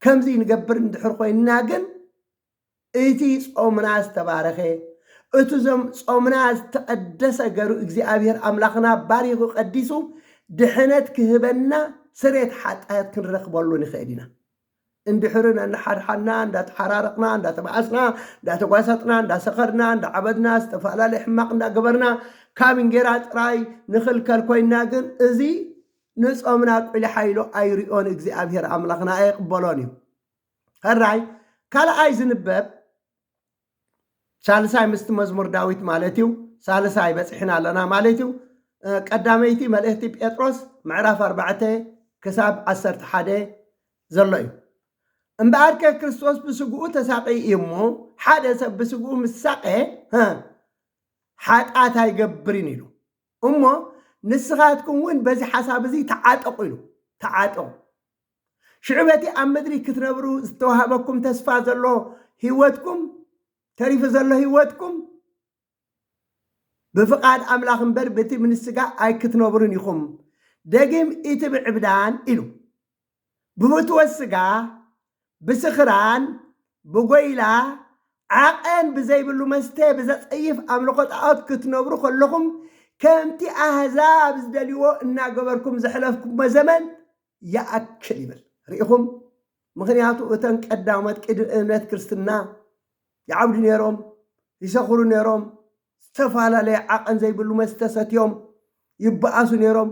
ከምዚ ንገብር እንድሕር ኮይንና ግን፣ እቲ ጾምና ዝተባረኸ፣ እቲ ዘም-፣ ጾምና ዝተቐደሰ ገሩ እግዚኣብሔር ኣምላኽና ባሪኹ ቀዲሱ ድሕነት ክህበና ስሬት ሓጢኣት ክንረኽበሉ ንኽእል ኢና። እንድሕሪ ነንሓድሓድና እንዳተሓራረቕና፣ እንዳተባኣስና፣ እንዳተጓሰጥና፣ እንዳሰኸርና፣ እንዳዓበድና፣ ዝተፈላለየ ሕማቕ እንዳገበርና ካብ እንጌራ ጥራይ ንኽልከል ኮይንና ግን እዚ ንጾምና ቁሊሓ ኢሉ ኣይርእዮን፣ እግዚኣብሔር ኣምላኽና ኣይቕበሎን እዩ። ሕራይ ካልኣይ ዝንበብ ሳልሳይ ምስቲ መዝሙር ዳዊት ማለት እዩ። ሳልሳይ በጺሕና ኣለና ማለት እዩ። እ፣ ቀዳመይቲ መልእኽቲ ጴጥሮስ ምዕራፍ ኣርባዕተ ክሳብ ዓሰርተ ሓደ ዘሎ እዩ። እምበኣርከ ክርስቶስ ብስግኡ ተሳቒዩ እዩ እሞ፣ ሓደ ሰብ ብስግኡ ምስ ሳቐ፣ ሀ፣ ሓጢኣት ኣይገብርን ኢሉ። እሞ ንስኻትኩም እውን በዚ ሓሳብ እዚ ተዓጠቑ ኢሉ። ተዓጠቑ። ሽዑ በቲ ኣብ ምድሪ ክትነብሩ ዝተዋህበኩም ተስፋ ዘሎ ህይወትኩም፣ ተሪፉ ዘሎ ህይወትኩም፣ ብፍቓድ ኣምላኽ እምበር በቲ ምንስጋ ኣይክትነብሩን ኢኹም። ደጊም ኢትብዕብዳን ኢሉ። ብፍትወት ስጋ፣ ብስኽራን፣ ብጎይላ፣ ዓቐን ብዘይብሉ መስተ፣ ብዘጸይፍ ኣምልኾ ጣዖት ክትነብሩ ከለኹም፣ ከምቲ ኣህዛብ ዝደልይዎ እናገበርኩም ዘሕለፍኩሞ ዘመን ይኣክል ይብል። ርኢኹም? ምኽንያቱ እተን ቀዳሞት ቅድሚ እምነት ክርስትና ይዓብዱ ነይሮም፣ ይሰኽሩ ነይሮም፣ ዝተፈላለየ ዓቐን ዘይብሉ መስተ ሰትዮም ይበኣሱ ነይሮም፣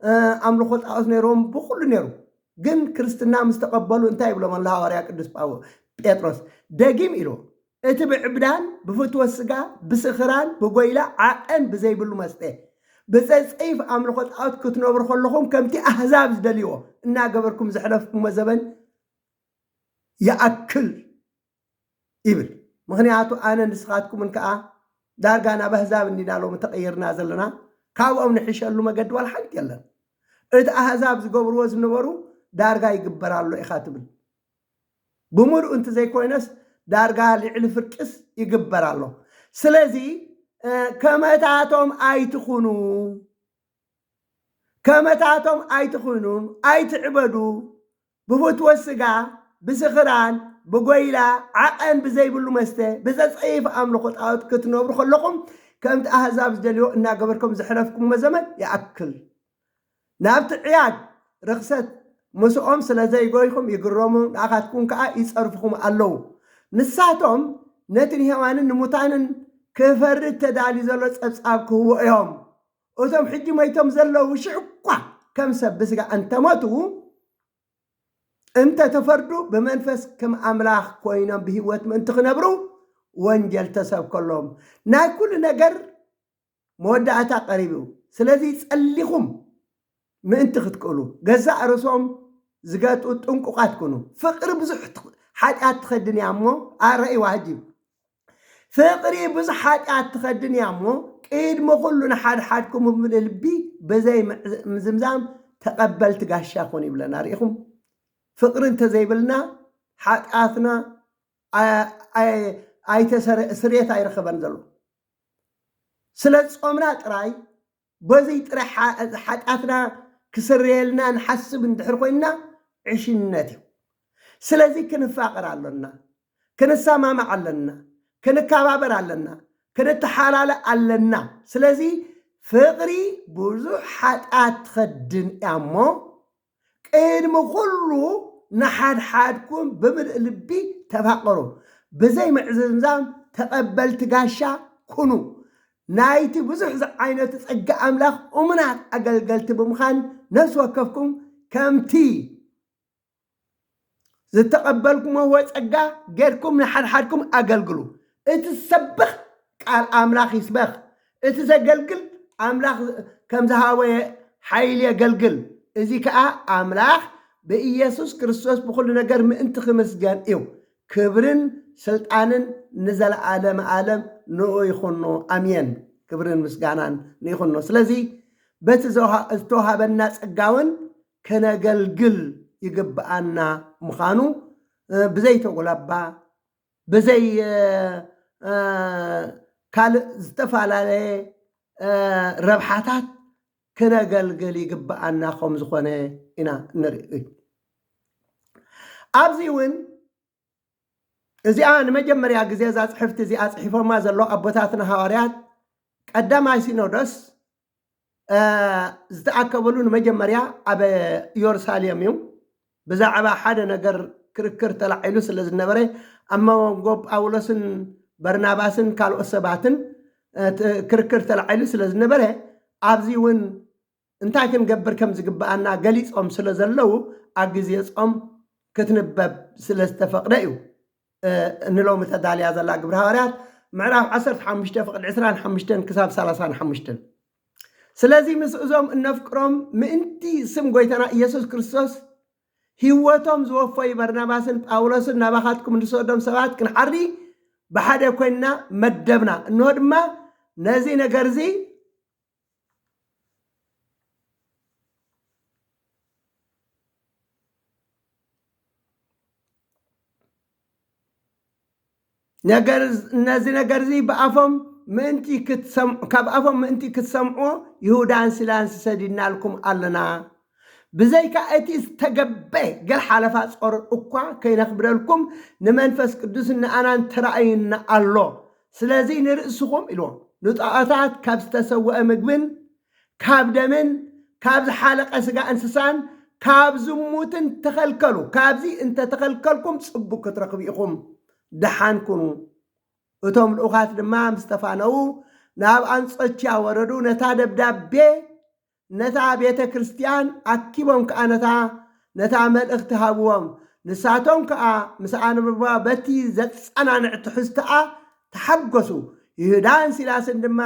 እ፣ ኣምልኾ ጣዖት ነይሮም፣ ብኹሉ ነይሩ። ግን ክርስትና ምስ ተቐበሉ እንታይ ይብሎም ኣሎ ሃዋርያ ቅዱስ ጳው-፣ ጴጥሮስ? ደጊም ኢሉ፣ እቲ ብዕብዳን፣ ብፍትወት ስጋ፣ ብስኽራን፣ ብጎይላ ዓቐን ብዘይብሉ መስተ፣ ብጸጸይፍ ኣምልኾ ጣዖት ክትነብሩ ከለኹም ከምቲ ኣህዛብ ዝደልይዎ እናገበርኩም ዘሕለፍኩሞ ዘበን ይኣክል ይብል። ምኽንያቱ ኣነ ንስኻትኩምን ከኣ ዳርጋ ናብ ኣህዛብ እንዲና ሎሚ ተቐይርና ዘለና። ካብኦም ንሕሸሉ መገዲ ዋላ ሓንቲ የለን። እቲ ኣህዛብ ዝገብርዎ ዝነበሩ ዳርጋ ይግበር ኣሎ ኢኻ ትብል። ብምሉኡ እንተ ዘይኮይነስ ዳርጋ ልዕሊ ፍርቅስ ይግበር ኣሎ። ስለዚ፣ እ፣ ከመታቶም ኣይትኹኑ። ከመታቶም ኣይትኹኑ፣ ኣይትዕበዱ። ብፍትወት ስጋ፣ ብስኽራን፣ ብጎይላ፣ ዓቐን ብዘይብሉ መስተ፣ ብዘጸይፍ ኣምልኾ ጣዖት ክትነብሩ ከለኹም፣ ከምቲ ኣህዛብ ዝደልዮ እናገበርኩም ዘሕለፍኩሞ ዘመን ይኣክል። ናብቲ ዕያግ ርኽሰት ምስኦም ስለ ዘይጎይኹም ይግረሙ፣ ንኣኻትኩም ከኣ ይጸርፍኹም ኣለዉ። ንሳቶም ነቲ ንሄዋንን ንሙታንን ክፈርድ ተዳልዩ ዘሎ ጸብጻብ ክህብዎ እዮም። እቶም ሕጂ መይቶም ዘለዉ ሽሕ እኳ ከም ሰብ ብስጋ እንተሞቱ፣ እንተ ተፈርዱ ብመንፈስ ከም ኣምላኽ ኮይኖም ብህይወት ምእንቲ ክነብሩ ወንጀል ተሰብከሎም። ናይ ኩሉ ነገር መወዳእታ ቀሪቡ። ስለዚ ጸሊኹም ምእንቲ ክትክእሉ፣ ገዛእ ርእሶም ዝገትኡ ጥንቁቓት ኩኑ። ፍቕሪ ብዙሕ ትኽ-፣ ሓጢኣት ትኸድን እያ እሞ፣ ኣረእይዋ ሕጂ። ፍቕሪ ብዙሕ ሓጢኣት ትኸድን እያ እሞ፣ ቅድሚ ኩሉ ንሓድሓድኩም ብምልእ ልቢ ብዘይ ምዕዝ-፣ ምዝምዛም ተቐበልቲ ጋሻ ኩኑ ይብለና። ርኢኹም? ፍቕሪ እንተዘይብልና፣ ሓጢኣትና ኣይ-፣ ኣይ-፣ ኣይተሰረ-፣ ስርየት ኣይረኸበን ዘሎ። ስለ ጾምና ጥራይ፣ በዚ ጥራይ ሓ-፣ ሓጢኣትና ክስረየልና ንሓስብ እንድሕር ኮይንና፣ ዕሽነት እዩ። ስለዚ ክንፋቐር ኣሎና፣ ክንሰማማዕ ኣለና፣ ክንከባበር ኣለና፣ ክንተሓላለ ኣለና። ስለዚ ፍቕሪ ብዙሕ ሓጢኣት ትኸድን እያ እሞ፣ ቅድሚ ኩሉ ንሓድሓድኩም ብምልእ ልቢ ተፋቐሩ፣ ብዘይ ምዕዝምዛም ተቐበልቲ ጋሻ ኩኑ። ናይቲ ብዙሕ ዝዓይነቱ ጸጋ ኣምላኽ እሙናት ኣገልገልቲ ብምዃን፣ ነፍሲ ወከፍኩም ከምቲ ዝተቐበልኩምዎ ጸጋ ጌርኩም ንሓድሓድኩም ኣገልግሉ። እቲ ዝሰብኽ ቃል ኣምላኽ ይስበኽ፣ እቲ ዘገልግል ኣምላኽ ከም ዝሃቦ ሓይሊ የገልግል። እዚ ከኣ ኣምላኽ ብኢየሱስ ክርስቶስ ብኹሉ ነገር ምእንቲ ክምስገን እዩ። ክብርን ስልጣንን ንዘለዓለመ ዓለም ንኡ ይኹኖ። ኣሜን። ክብርን ምስጋናን ንይኹኖ። ስለዚ በቲ ዘውሃ-፣ ዝተዋሃበና ጸጋ እውን ከነገልግል ይግብኣና ምዃኑ፣ እ፣ ብዘይተጉላባ፣ ብዘይ፣ እ፣ እ፣ ካልእ ዝተፈላለየ፣ እ፣ ረብሓታት ክነገልግል ይግብኣና ከም ዝኾነ ኢና ንርኢ። ኣብዚ እውን እዚኣ ንመጀመርያ ግዜ እዛ ጽሕፍቲ እዚኣ ጽሒፎማ ዘለዉ ኣቦታትና ሃዋርያት ቀዳማይ ሲኖዶስ፣ እ፣ ዝተኣከበሉ ንመጀመርያ ኣብ ኢየሩሳሌም እዩ። ብዛዕባ ሓደ ነገር ክርክር ተላዒሉ ስለ ዝነበረ፣ ኣብ መንጎ ጳውሎስን በርናባስን ካልኦት ሰባትን፣ እ፣ ት-፣ ክርክር ተላዒሉ ስለ ዝነበረ፣ ኣብዚ እውን እንታይ ክንገብር ከም ዝግብኣና ገሊጾም ስለ ዘለዉ፣ ኣብ ግዜ ጾም ክትንበብ ስለ ዝተፈቕደ እዩ። እ፣ ንሎሚ ተዳልያ ዘላ ግብሪ ሃዋርያት ምዕራፍ ዓሰርተ ሓሙሽተ ፍቕዲ ዕስራን ሓሙሽተን ክሳብ ሰላሳን ሓሙሽተን። ስለዚ ምስ እዞም እነፍቅሮም ምእንቲ ስም ጎይታና ኢየሱስ ክርስቶስ ህይወቶም ዝወፈዩ በርናባስን ጳውሎስን ናባኻትኩም እንድሰዶም ሰባት ክንሓሪ ብሓደ ኮይንና መደብና። እንሆ ድማ ነዚ ነገር እዚ ነገር፣ ነዚ ነገር እዚ ብኣፎም ምእንቲ ክትሰምዑ፣ ካብ ኣፎም ምእንቲ ክትሰምዑ ይሁዳን ሲላን ሰዲድናልኩም ኣለና። ብዘይካ እቲ ዝተገበ ገር ሓለፋ ጾር እኳ ከይነኽብረልኩም ንመንፈስ ቅዱስ ንኣናን ተራእዩና ኣሎ። ስለዚ ንርእስኹም ኢልዎም ንጣዖታት ካብ ዝተሰወአ ምግብን ካብ ደምን ካብ ዝሓለቐ ስጋ እንስሳን ካብ ዝሙትን ተኸልከሉ። ካብዚ እንተተኸልከልኩም ጽቡቅ ክትረኽቡ ኢኹም። ደሓን ኩኑ። እቶም ልኡኻት ድማ ምስ ተፋነዉ ናብ ኣንጾኪያ ወረዱ። ነታ ደብዳቤ ነታ ቤተ ክርስቲያን ኣኪቦም ከኣ ነታ ነታ መልእኽቲ ሃብዎም። ንሳቶም ከኣ ምስ ኣንብባ በቲ ዘጸናንዕ ትሕዝቶኣ ተሓጎሱ። ይሁዳን ሲላስን ድማ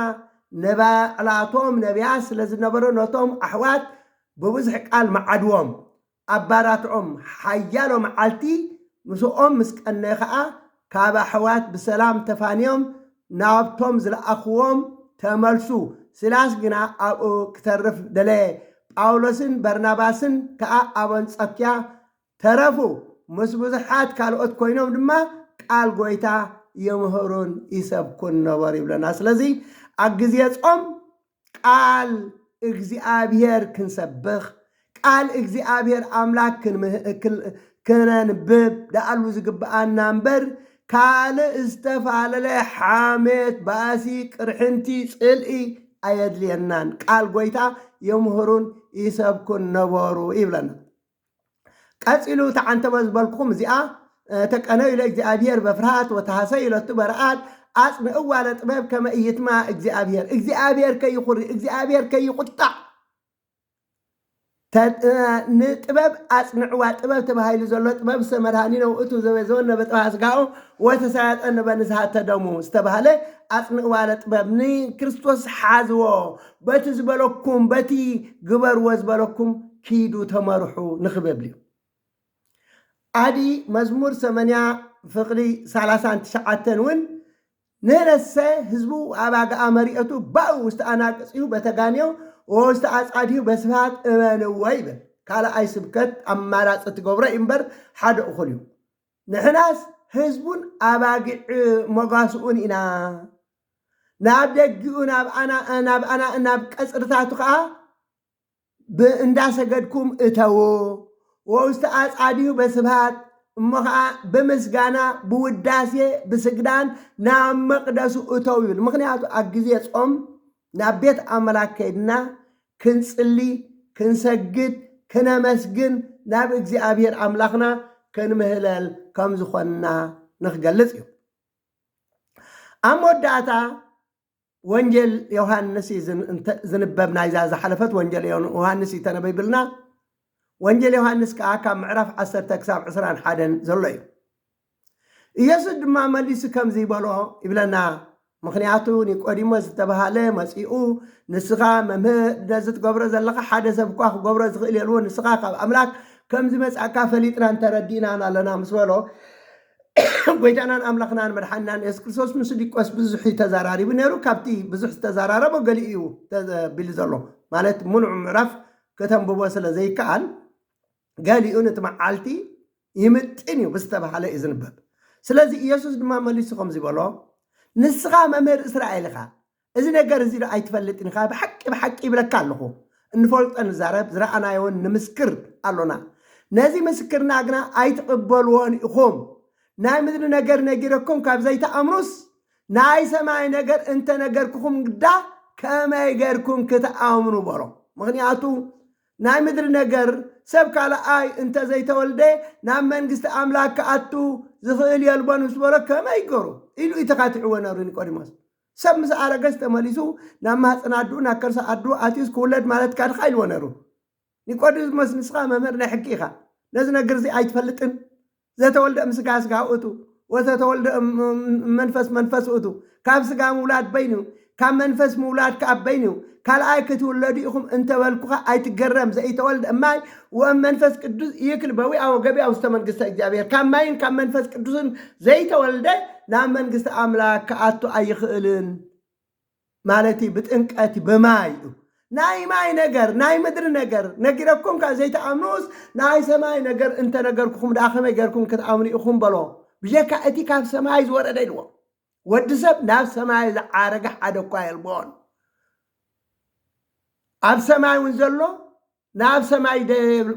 ነባዕላቶም ነቢያት ስለ ዝነበሩ ነቶም ኣሕዋት ብብዙሕ ቃል መዓድዎም። ኣባራትዖም። ሓያሎ መዓልቲ ምስኦም ምስ ቀነየ ኸኣ ካብ ኣሕዋት ብሰላም ተፋንዮም ናብቶም ዝለኣኽዎም ተመልሱ። ሲላስ ግና ኣብኡ ክተርፍ ደለየ። ጳውሎስን በርናባስን ከኣ ኣብ ኣንጾክያ ተረፉ። ምስ ብዙሓት ካልኦት ኮይኖም ድማ ቃል ጐይታ የምህሩን ይሰብኩን ነበሩ ይብለና። ስለዚ ኣብ ግዜ ጾም ቃል እግዚኣብሔር ክንሰብኽ፣ ቃል እግዚኣብሔር ኣምላክ ክንምህ-፣ ክን-፣ ክነንብብ ደኣሉ ዝግብኣና እምበር፣ ካልእ ዝተፈላለለ ሓሜት፣ ባእሲ፣ ቅርሕንቲ፣ ጽልኢ ኣየድልየናን። ቃል ጐይታ የምህሩን ይሰብኩን ነበሩ ይብለና። ቀጺሉ እታ ዓንተቦ ዝበልኩኹም እዚኣ፣ እ፣ ተቀነዩ ለእግዚኣብሔር በፍርሃት ወተሃሰዩ ለቱ በረኣድ፣ ኣጽንዕዋ ለጥበብ ከመ ኢይትማ እግዚኣብሔር። እግዚኣብሔር ከይኹሪ፣ እግዚኣብሔር ከይቁጣዕ። ተ-፣ እ፣ ንጥበብ ኣጽንዕዋ። ጥበብ ተባሂሉ ዘሎ ጥበብ ዝተመድሃኒ ነው እቱ ዘበዘወን ነበጥባ ስጋኡ ወተሳያጠን ነበንስሃተ ደሙ ዝተባህለ ኣጽንዕዋ ለጥበብ ንክርስቶስ ሓዝዎ። በቲ ዝበለኩም፣ በቲ ግበርዎ ዝበለኩም ኪዱ ተመርሑ ንኽበብል እዩ። ኣዲ መዝሙር ሰመንያ ፍቕሪ ሰላሳን ትሽዓተን እውን ንህነሰ ህዝቡ ኣብ ኣጋኣ መሪኦቱ ባኡ ውስተ ኣናቅጽሁ በተጋንዮ ወውስተ ኣጻድሁ በስብሃት እመንዎ ይብል። ካልኣይ ስብከት ኣማራጺ ትገብሮ እዩ እምበር ሓደ እኹል እዩ። ንሕናስ ህዝቡን ኣባጊዕ መጓስኡን ኢና። ናብ ደጊኡ ናብ ኣና-፣ ናብ ኣና-፣ ናብ ቀጽርታቱ ኸኣ ብእንዳሰገድኩም እተዉ። ወውስተ ኣጻድሁ በስብሃት፣ እሞ ኸዓ ብምስጋና፣ ብውዳሴ፣ ብስግዳን ናብ መቕደሱ እተው ይብል። ምኽንያቱ ኣብ ግዜ ጾም ናብ ቤት ኣምላክ ከይድና ክንጽሊ፣ ክንሰግድ፣ ክነመስግን፣ ናብ እግዚኣብሔር ኣምላኽና ክንምህለል ከም ዝኾንና ንኽገልጽ እዩ። ኣብ መወዳእታ ወንጌል ዮሃንስ እዩ ዝን-፣ እንተ-፣ ዝንበብ፣ ናይዛ ዝሓለፈት ወንጌል ዮን-፣ ዮሃንስ እዩ ተነቢብልና። ወንጌል ዮሃንስ ከኣ ካብ ምዕራፍ ዓሰርተ ክሳብ ዕስራን ሓደን ዘሎ እዩ። ኢየሱስ ድማ መሊሱ ከምዚ ይበሎ ይብለና። ምኽንያቱ ኒቆዲሞስ ዝተባህለ መጺኡ፣ "ንስኻ መምህር፣ ነዚ ትገብሮ ዘለኻ ሓደ ሰብ እኳ ክገብሮ ዝኽእል የልቦ፣ ንስኻ ካብ ኣምላክ ከም ዝመጻእካ ፈሊጥናን ተረዲእናን ኣለና" ምስ በሎ፣ ጎይታናን ኣምላኽናን መድሓኒናን የሱስ ክርስቶስ ምስ ኒቆስ ብዙሕ እዩ ተዛራሪቡ ነይሩ። ካብቲ ብዙሕ ዝተዛራረቦ ገሊኡ እዩ ተቢሉ ዘሎ። ማለት ምሉእ ምዕራፍ ከተንብቦ ስለ ዘይከኣል፣ ገሊኡ ነቲ መዓልቲ ይምጥን እዩ ብዝተባህለ እዩ ዝንበብ። ስለዚ ኢየሱስ ድማ መሊሱ ከምዚ በሎ፣ "ንስኻ መምህር እስራኤል ኢኻ፣ እዚ ነገር እዚ ዶ ኣይትፈልጥን ኢኻ? ብሓቂ ብሓቂ ይብለካ ኣለኹ፣ እንፈልጦ ንዛረብ፣ ዝረኣናዮን ንምስክር ኣሎና። ነዚ ምስክርና ግና ኣይትቕበልዎን ኢኹም። ናይ ምድሪ ነገር ነጊረኩም ካብ ዘይትኣምኑስ፣ ናይ ሰማይ ነገር እንተነገርኩኹም ግዳ ከመይ ጌርኩም ክትኣምኑ?" በሎ። ምኽንያቱ ናይ ምድሪ ነገር ሰብ ካልኣይ እንተ ዘይተወልደ ናብ መንግስቲ ኣምላክ ክኣቱ ዝኽእል የልቦን ምስ በሎ፣ "ከመይ ይገሩ?" ኢሉ እዩ ተኻቲዕዎ ነሩ ኒቆዲሞስ። ሰብ ምስ ኣረገስ ተመሊሱ ናብ ማህፀን ኣድኡ፣ ናብ ከርሰ ኣድኡ ኣትዩስ ክውለድ ማለትካ ድኻ ኢልዎ ነሩ። ኒቆዲሞስ፣ "ንስኻ መምህር ናይ ሕጊ ኢኻ፣ ነዚ ነገር እዚ ኣይትፈልጥን? ዘተወልደ እምስጋ ስጋ ውእቱ፣ ወዘተወልደ እም-፣ እም-፣ መንፈስ መንፈስ ውእቱ። ካብ ስጋ ምውላድ በይኑ፣ ካብ መንፈስ ምውላድ ከኣ በይኑ። ካልኣይ ክትውለዱ ኢኹም እንተበልኩኻ ኣይትገረም። ዘይተወልደ እማይ ወእም መንፈስ ቅዱስ ይክል በዊ ኣወ ገቢያ ውስተ መንግስተ እግዚኣብሔር። ካብ ማይን ካብ መንፈስ ቅዱስን ዘይተወልደ ናብ መንግስቲ ኣምላክ ክኣቱ ኣይኽእልን" ማለት እዩ። ብጥምቀት እዩ፣ ብማይ እዩ። ናይ ማይ ነገር፣ ናይ ምድሪ ነገር ነጊረኩም ካብ ዘይትኣምኑስ፣ ናይ ሰማይ ነገር እንተነገርኩኹም ደኣ ከመይ ገርኩም ክትኣምኑ ኢኹም በሎ። ብጀካ እቲ ካብ ሰማይ ዝወረደ ኢልዎ። ወዲ ሰብ ናብ ሰማይ ዝዓረገ ሓደ እኳ የልቦን። ኣብ ሰማይ እውን ዘሎ ናብ ሰማይ ደ-፣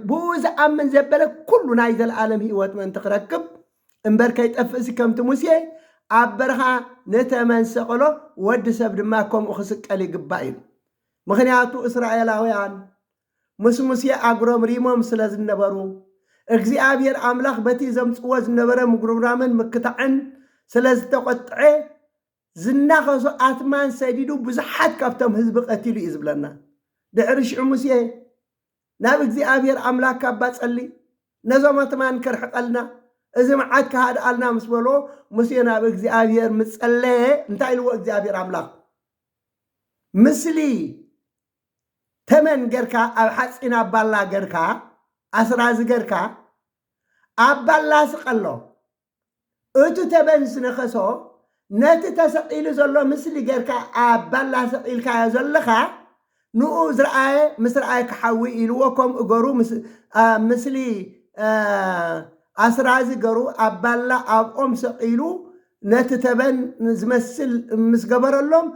ብኡ ዝኣምን ዘበለ ኩሉ ናይ ዘለኣለም ህይወት ምእንቲ ክረክብ እምበር ከይጠፍእሲ፣ ከምቲ ሙሴ ኣብ በረኻ ንተመን ሰቐሎ፣ ወዲ ሰብ ድማ ከምኡ ክስቀል ይግባእ ኢሉ። ምኽንያቱ እስራኤላውያን ምስ ሙሴ ኣጉረምሪሞም ስለ ዝነበሩ፣ እግዚኣብሔር ኣምላኽ በቲ ዘምጽዎ ዝነበረ ምጉርምራምን ምክታዕን ስለ ዝተቖጥዐ፣ ዝናኸሶ ኣትማን ሰዲዱ ብዙሓት ካብቶም ህዝቢ ቀቲሉ እዩ ዝብለና። ድሕሪ ሽዑ ሙሴ ናብ እግዚኣብሔር ኣምላክ ካባ ጸሊ፣ ነዞም ኣትማን ከርሕቀልና፣ እዚ መዓት ክሃድኣልና ምስ በሎ፣ ሙሴ ናብ እግዚኣብሔር ምስ ጸለየ፣ እንታይ ኢልዎ እግዚኣብሔር ኣምላክ? "ምስሊ ተመን ገርካ፣ ኣብ ሓጺን ኣባላ ገርካ፣ ኣስራዚ ገርካ፣ ኣባላ ስቀሎ። እቲ ተበን ዝነኸሶ፣ ነቲ ተሰቒሉ ዘሎ ምስሊ ገርካ ኣባላ ሰቒልካዮ ዘለኻ፣ ንኡ ዝረኣየ ምስ ረኣየ ክሓዊ" ኢልዎ። ከምኡ ገሩ ምስ-፣ ኣ፣ ምስሊ፣ ኣ፣ ኣስራዚ ገሩ ኣባላ ኣብ ኦም ሰቒሉ፣ ነቲ ተበን ዝመስል ምስ ገበረሎም፣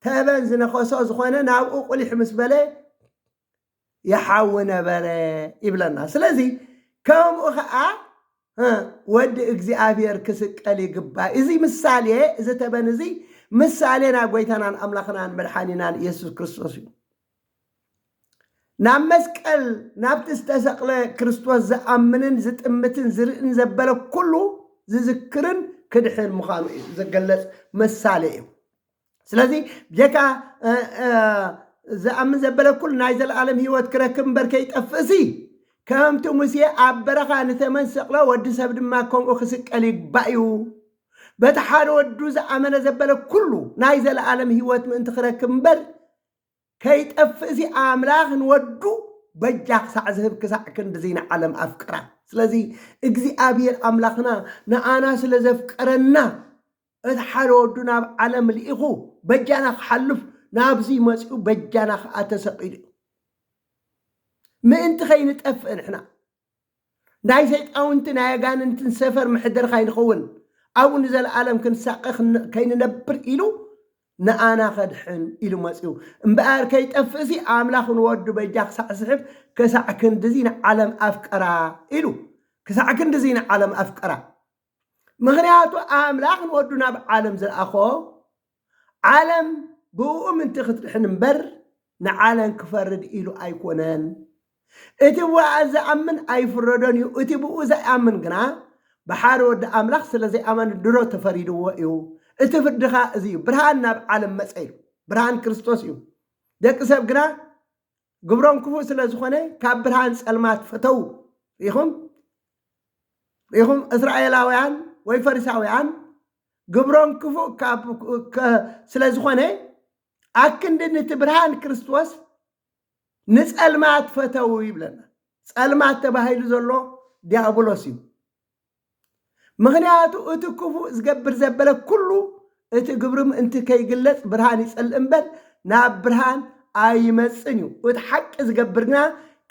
ተበን ዝነኸሶ ዝኾነ ናብኡ ቁሊሕ ምስ በለ፣ ይሓዊ ነበረ ይብለና። ስለዚ ከምኡ ኸዓ፣ እ፣ ወዲ እግዚኣብሔር ክስቀል ይግባእ። እዚ ምሳሌ፣ እዚ ተበን እዚ ምሳሌ ናይ ጎይታናን ኣምላኽናን መድሓኒናን ኢየሱስ ክርስቶስ እዩ። ናብ መስቀል፣ ናብቲ ዝተሰቕለ ክርስቶስ ዝኣምንን ዝጥምትን ዝርእን ዘበለ ኩሉ ዝዝክርን ክድሕን ምዃኑ እዩ ዝገለጽ ምሳሌ እዩ። ስለዚ ብጀካ፣ እ፣ እ፣ ዝኣምን ዘበለ ኩሉ ናይ ዘለኣለም ህይወት ክረክብ እምበር ከይጠፍእሲ፣ ከምቲ ሙሴ ኣብ በረኻ ንተመን ሰቕሎ፣ ወዲ ሰብ ድማ ከምኡ ክስቀል ይግባእ እዩ። በቲ ሓደ ወዱ ዝኣመነ ዘበለ ኩሉ ናይ ዘለኣለም ህይወት ምእንቲ ክረክብ እምበር ከይጠፍእሲ፣ ኣምላኽ ንወዱ በጃ ክሳዕ ዝህብ፣ ክሳዕ ክንድዚ ንዓለም ኣፍቀራ። ስለዚ እግዚኣብሔር ኣምላኽና ንኣና ስለ ዘፍቀረና፣ እቲ ሓደ ወዱ ናብ ዓለም ልኢኹ በጃና ክሓልፍ ናብዚ መጺኡ፣ በጃና ከኣ ተሰቒሉ እዩ። ምእንቲ ከይንጠፍእ ንሕና ናይ ሰይጣውንቲ ናይ ኣጋንንትን ሰፈር መሕደሪ ካይንኸውን፣ ኣብኡ ንዘለኣለም ክንሳቀ ክን-፣ ከይንነብር ኢሉ ንኣና ከድሕን ኢሉ መጺኡ። እምበኣር ከይጠፍእሲ ኣምላኽ ንወዱ በጃ ክሳዕ ዝስሕብ ክሳዕ ክንድዚ ንዓለም ኣፍቀራ ኢሉ። ክሳዕ ክንድዚ ንዓለም ኣፍቀራ። ምኽንያቱ ኣምላኽ ንወዱ ናብ ዓለም ዝለኣኾ፣ ዓለም ብእኡ ምእንቲ ክትድሕን እምበር ንዓለም ክፈርድ ኢሉ ኣይኮነን። እቲ ብኣ ዝኣምን ኣይፍረዶን እዩ። እቲ ብኡ ዘይኣምን ግና ብሓደ ወዲ ኣምላኽ ስለ ዘይኣመነ ድሮ ተፈሪድዎ እዩ። እቲ ፍርዲ ኸኣ እዚ እዩ። ብርሃን ናብ ዓለም መጸ ኢሉ። ብርሃን ክርስቶስ እዩ። ደቂ ሰብ ግና ግብሮም ክፉእ ስለ ዝኾነ ካብ ብርሃን ጸልማት ፈተው። ርኢኹም? ርኢኹም? እስራኤላውያን ወይ ፈሪሳውያን ግብሮም ክፉእ ካብ፣ ከ-፣ ስለ ዝኾነ ኣክንዲ ነቲ ብርሃን ክርስቶስ ንጸልማት ፈተው ይብለና። ጸልማት ተባሂሉ ዘሎ ዲያብሎስ እዩ። ምኽንያቱ እቲ ክፉእ ዝገብር ዘበለ ኩሉ እቲ ግብሩ ምእንቲ ከይግለጽ ብርሃን ይጸልእ እምበር ናብ ብርሃን ኣይመጽን እዩ። እቲ ሓቂ ዝገብር ግና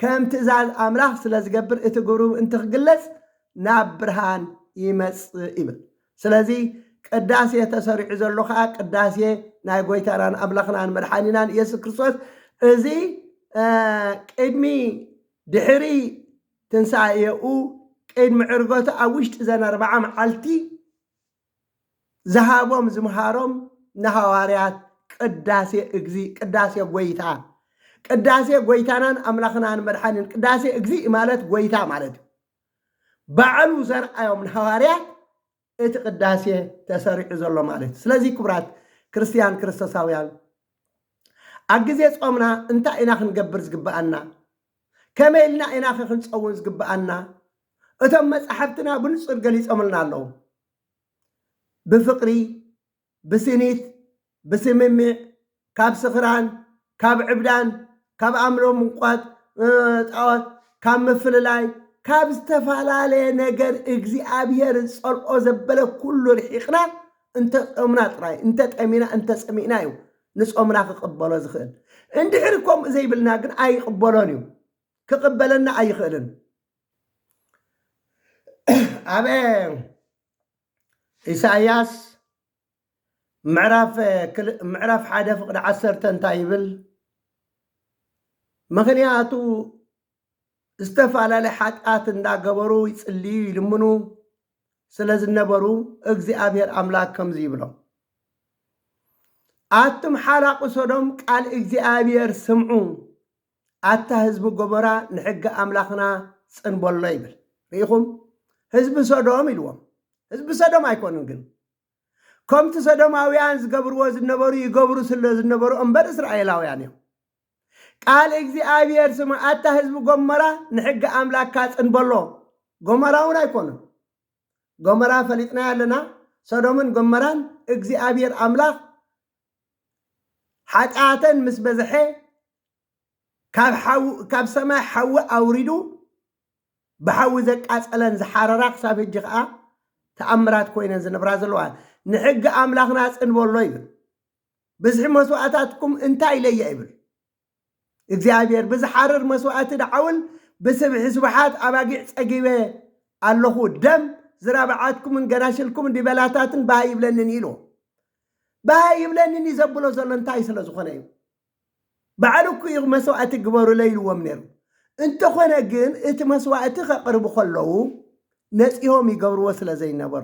ከም ትእዛዝ ኣምላኽ ስለ ዝገብር እቲ ግብሩ ምእንቲ ክግለጽ ናብ ብርሃን ይመጽእ ይብል። ስለዚ ቅዳሴ ተሰሪዑ ዘሎ ኸኣ ቅዳሴ ናይ ጎይታናን ኣምላኽናን መድሓኒናን ኢየሱስ ክርስቶስ እዚ፣ እ፣ ቅድሚ ድሕሪ ትንሳኤኡ ቅድሚ ዕርገቱ ኣብ ውሽጢ ዘን ኣርብዓ መዓልቲ ዝሃቦም ዝምሃሮም ንሃዋርያት ቅዳሴ እግዚ፣ ቅዳሴ ጎይታ፣ ቅዳሴ ጎይታናን ኣምላኽናን መድሓኒን፣ ቅዳሴ እግዚ ማለት ጎይታ ማለት እዩ። ባዕሉ ዘርኣዮም ንሃዋርያት እቲ ቅዳሴ ተሰሪዑ ዘሎ ማለት እዩ። ስለዚ ክቡራት ክርስትያን ክርስቶሳውያን፣ ኣብ ግዜ ጾምና እንታይ ኢና ክንገብር ዝግብኣና? ከመይ ኢልና ኢና ኸ ክንጸውም ዝግብኣና? እቶም መጻሕፍትና ብንጹር ገሊጾምልና ኣለዉ። ብፍቕሪ፣ ብስኒት፣ ብስምምዕ፣ ካብ ስኽራን፣ ካብ ዕብዳን፣ ካብ ኣምሎ ምንቋት፣ እ፣ ጣዖት፣ ካብ ምፍልላይ፣ ካብ ዝተፈላለየ ነገር እግዚኣብሔር ዝጸልኦ ዘበለ ኩሉ ርሒቕና እንተ ጾምና ጥራይ፣ እንተ ጠሚና፣ እንተ ጸሚእና እዩ ንጾምና ክቕበሎ ዝኽእል። እንድሕር ከምኡ ዘይብልና ግን ኣይቕበሎን እዩ። ክቕበለና ኣይኽእልን። ኣብ ኢሳይያስ ምዕራፍ ክል- ምዕራፍ ሓደ ፍቕዲ ዓሰርተ እንታይ ይብል? ምኽንያቱ ዝተፈላለየ ሓጢኣት እንዳገበሩ ይጽልዩ ይልምኑ ስለ ዝነበሩ እግዚኣብሔር ኣምላክ ከምዚ ይብሎም፣ ኣቱም ሓላቑ ሶዶም ቃል እግዚኣብሔር ስምዑ፣ ኣታ ህዝቢ ጎሞራ ንሕጊ ኣምላኽና ጽንበሎ ይብል። ርኢኹም? ህዝቢ ሶዶም ኢልዎም። ህዝቢ ሶዶም ኣይኮኑን ግን ከምቲ ሰዶማውያን ዝገብርዎ ዝነበሩ ይገብሩ ስለ ዝነበሩ እምበር እስራኤላውያን እዮም። ቃል እግዚኣብሔር ስሙ ኣታ ህዝቢ ጎመራ ንሕጊ ኣምላካ ጽንበሎ። ጎመራ እውን ኣይኮኑን። ጎመራ ፈሊጥናዮ ኣለና። ሰዶምን ጎመራን እግዚኣብሔር ኣምላኽ ሓጢኣተን ምስ በዝሐ ካብ ሓው- ካብ ሰማይ ሓዊ ኣውሪዱ ብሓዊ ዘቃጸለን ዝሓረራ ክሳብ ሕጂ ከኣ ተኣምራት ኮይነን ዝነብራ ዘለዋ ንሕጊ ኣምላኽና ጽንበሎ ይብል። ብዝሒ መስዋእታትኩም እንታይ ኢለየ ይብል እግዚኣብሔር። ብዝሓርር መስዋእቲ ደዓውል ብስብሒ ስብሓት ኣባጊዕ ጸጊበ ኣለኹ። ደም ዝራብዓትኩምን ገናሽልኩምን ዲበላታትን ባህ ይብለንን ኢሉ። ባህ ይብለንን እዩ ዘብሎ ዘሎ እንታይ ስለ ዝኾነ እዩ? ባዕሉ እኮ እዩ መስዋእቲ ግበሩለይ ኢልዎም ነይሩ። እንተኾነ ግን እቲ መስዋእቲ ከቕርቡ ከለዉ ነፂሆም ይገብርዎ ስለ ዘይነበሩ፣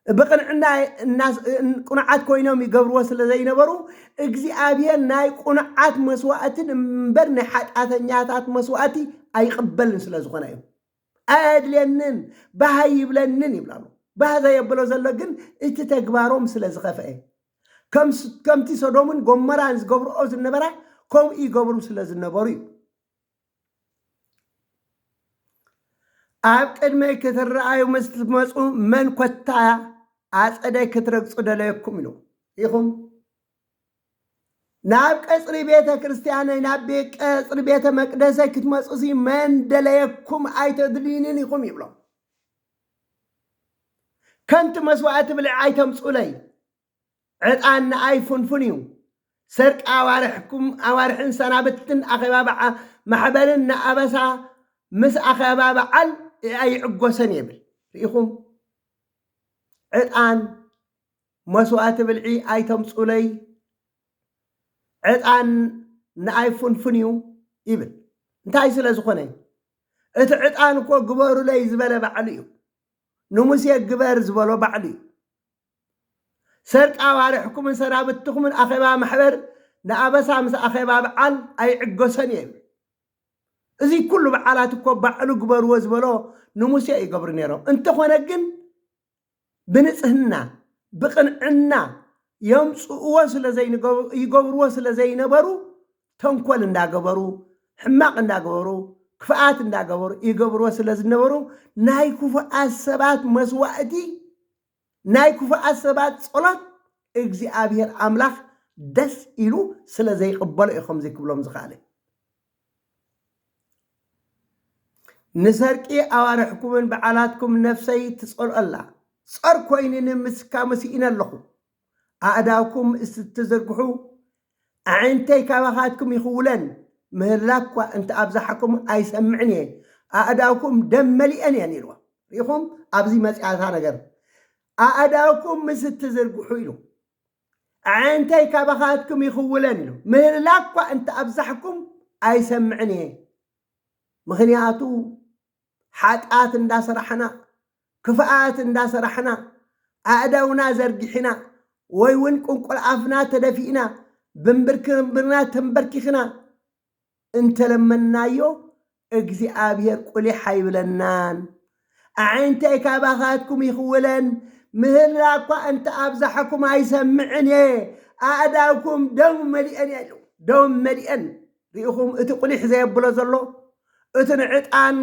ብቕንዕና እናስ- ቅኑዓት ኮይኖም ይገብርዎ ስለ ዘይነበሩ እግዚኣብሔር ናይ ቅኑዓት መስዋእትን እምበር ናይ ሓጢኣተኛታት መስዋእቲ ኣይቕበልን ስለ ዝኾነ እዩ። ኣየድልየንን፣ ባህ ይብለንን ይብላሉ። ባህ ዘየብሎ ዘሎ ግን እቲ ተግባሮም ስለ ዝኸፍአ ከምስ- ከምቲ ሶዶምን ጎመራን ዝገብርኦ ዝነበራ ከምኡ ይገብሩ ስለ ዝነበሩ እዩ። ኣብ ቅድመይ ክትረኣዩ ምስ ትመፁ መን ኮታ ኣፀደይ ክትረግፁ ደለየኩም ኢሉ ኢኹም። ናብ ቀፅሪ ቤተ ክርስቲያነይ ናብ ቤ- ቀፅሪ ቤተ መቅደሰይ ክትመፁ ሲ መን ደለየኩም ኣይተድልዩንን ኢኹም ይብሎም። ከንቲ መስዋእቲ ብልዒ ኣይተምፁለይ። ዕጣን ንኣይ ፍንፉን እዩ። ሰርቂ ኣዋርሕኩም ኣዋርሕን ሰናብትን ኣኼባ በዓ- ማሕበርን ንኣበሳ ምስ ኣኼባ በዓል ኣይዕጎሰን ይብል። ርኢኹም? ዕጣን መስዋእቲ ብልዒ ኣይተምፁለይ። ዕጣን ንኣይ ፍንፉን እዩ ይብል። እንታይ ስለ ዝኾነ? እቲ ዕጣን እኮ ግበሩለይ ዝበለ ባዕሉ እዩ። ንሙሴ ግበር ዝበሎ ባዕሉ እዩ። ሰርቂ ኣዋርሕኩምን ሰናብትኹምን ኣኼባ ማሕበር ንኣበሳ ምስ ኣኼባ በዓል ኣይዕገሶን እየ ይብል። እዚ ኩሉ በዓላት እኮ ባዕሉ ግበርዎ ዝበሎ ንሙሴ ይገብሩ ነይሮም። እንተኾነ ግን ብንጽህና ብቕንዕና የምጽእዎ ስለ ዘይንገ- ይገብርዎ ስለ ዘይነበሩ ተንኮል እንዳገበሩ ሕማቕ እንዳገበሩ ክፍኣት እንዳገበሩ ይገብርዎ ስለ ዝነበሩ ናይ ክፉኣት ሰባት መስዋእቲ ናይ ክፉኣት ሰባት ጸሎት እግዚኣብሔር ኣምላኽ ደስ ኢሉ ስለ ዘይቕበሎ እዩ ከምዚ ክብሎም ዝኽኣለ። ንሰርቂ ኣዋርሕኩምን በዓላትኩም ነፍሰይ ትጸልኦ ኣላ። ጾር ኮይኑኒ ምስካሙ ስኢነ ኣለኹ። ኣእዳውኩም እስትዝርግሑ ኣዒንተይ ካባኻትኩም ይኽውለን፣ ምህላኳ እንተ ኣብዛሕኩም ኣይሰምዕን እየ። ኣእዳውኩም ደም መሊአን እየን ኢልዋ። ርኢኹም ኣብዚ መጽያታ ነገር ኣእዳውኩም ምስ እትዝርግሑ ኢሉ ኣዒንተይ ካባኻትኩም ይኽውለን ኢሉ ምህላኳ እንተ ኣብዛሕኩም ኣይሰምዕን እየ። ምኽንያቱ ሓጢኣት እንዳሰራሕና ክፍኣት እንዳሰራሕና ኣእዳውና ዘርጊሕና ወይ እውን ቁንቁል ኣፍና ተደፊእና ብንብርክንብርና ተንበርኪኽና እንተለመንናዮ እግዚኣብሔር ቁሊሕ ኣይብለናን። ኣዒንተይ ካባኻትኩም ይኽውለን ምህላ እኳ እንተ ኣብዛሕኩም ኣይሰምዕን እየ። ኣእዳውኩም ደም መሊአን እየ ደም መሊአን ርኢኹም እቲ ቁሊሕ ዘየብሎ ዘሎ እቲ ንዕጣን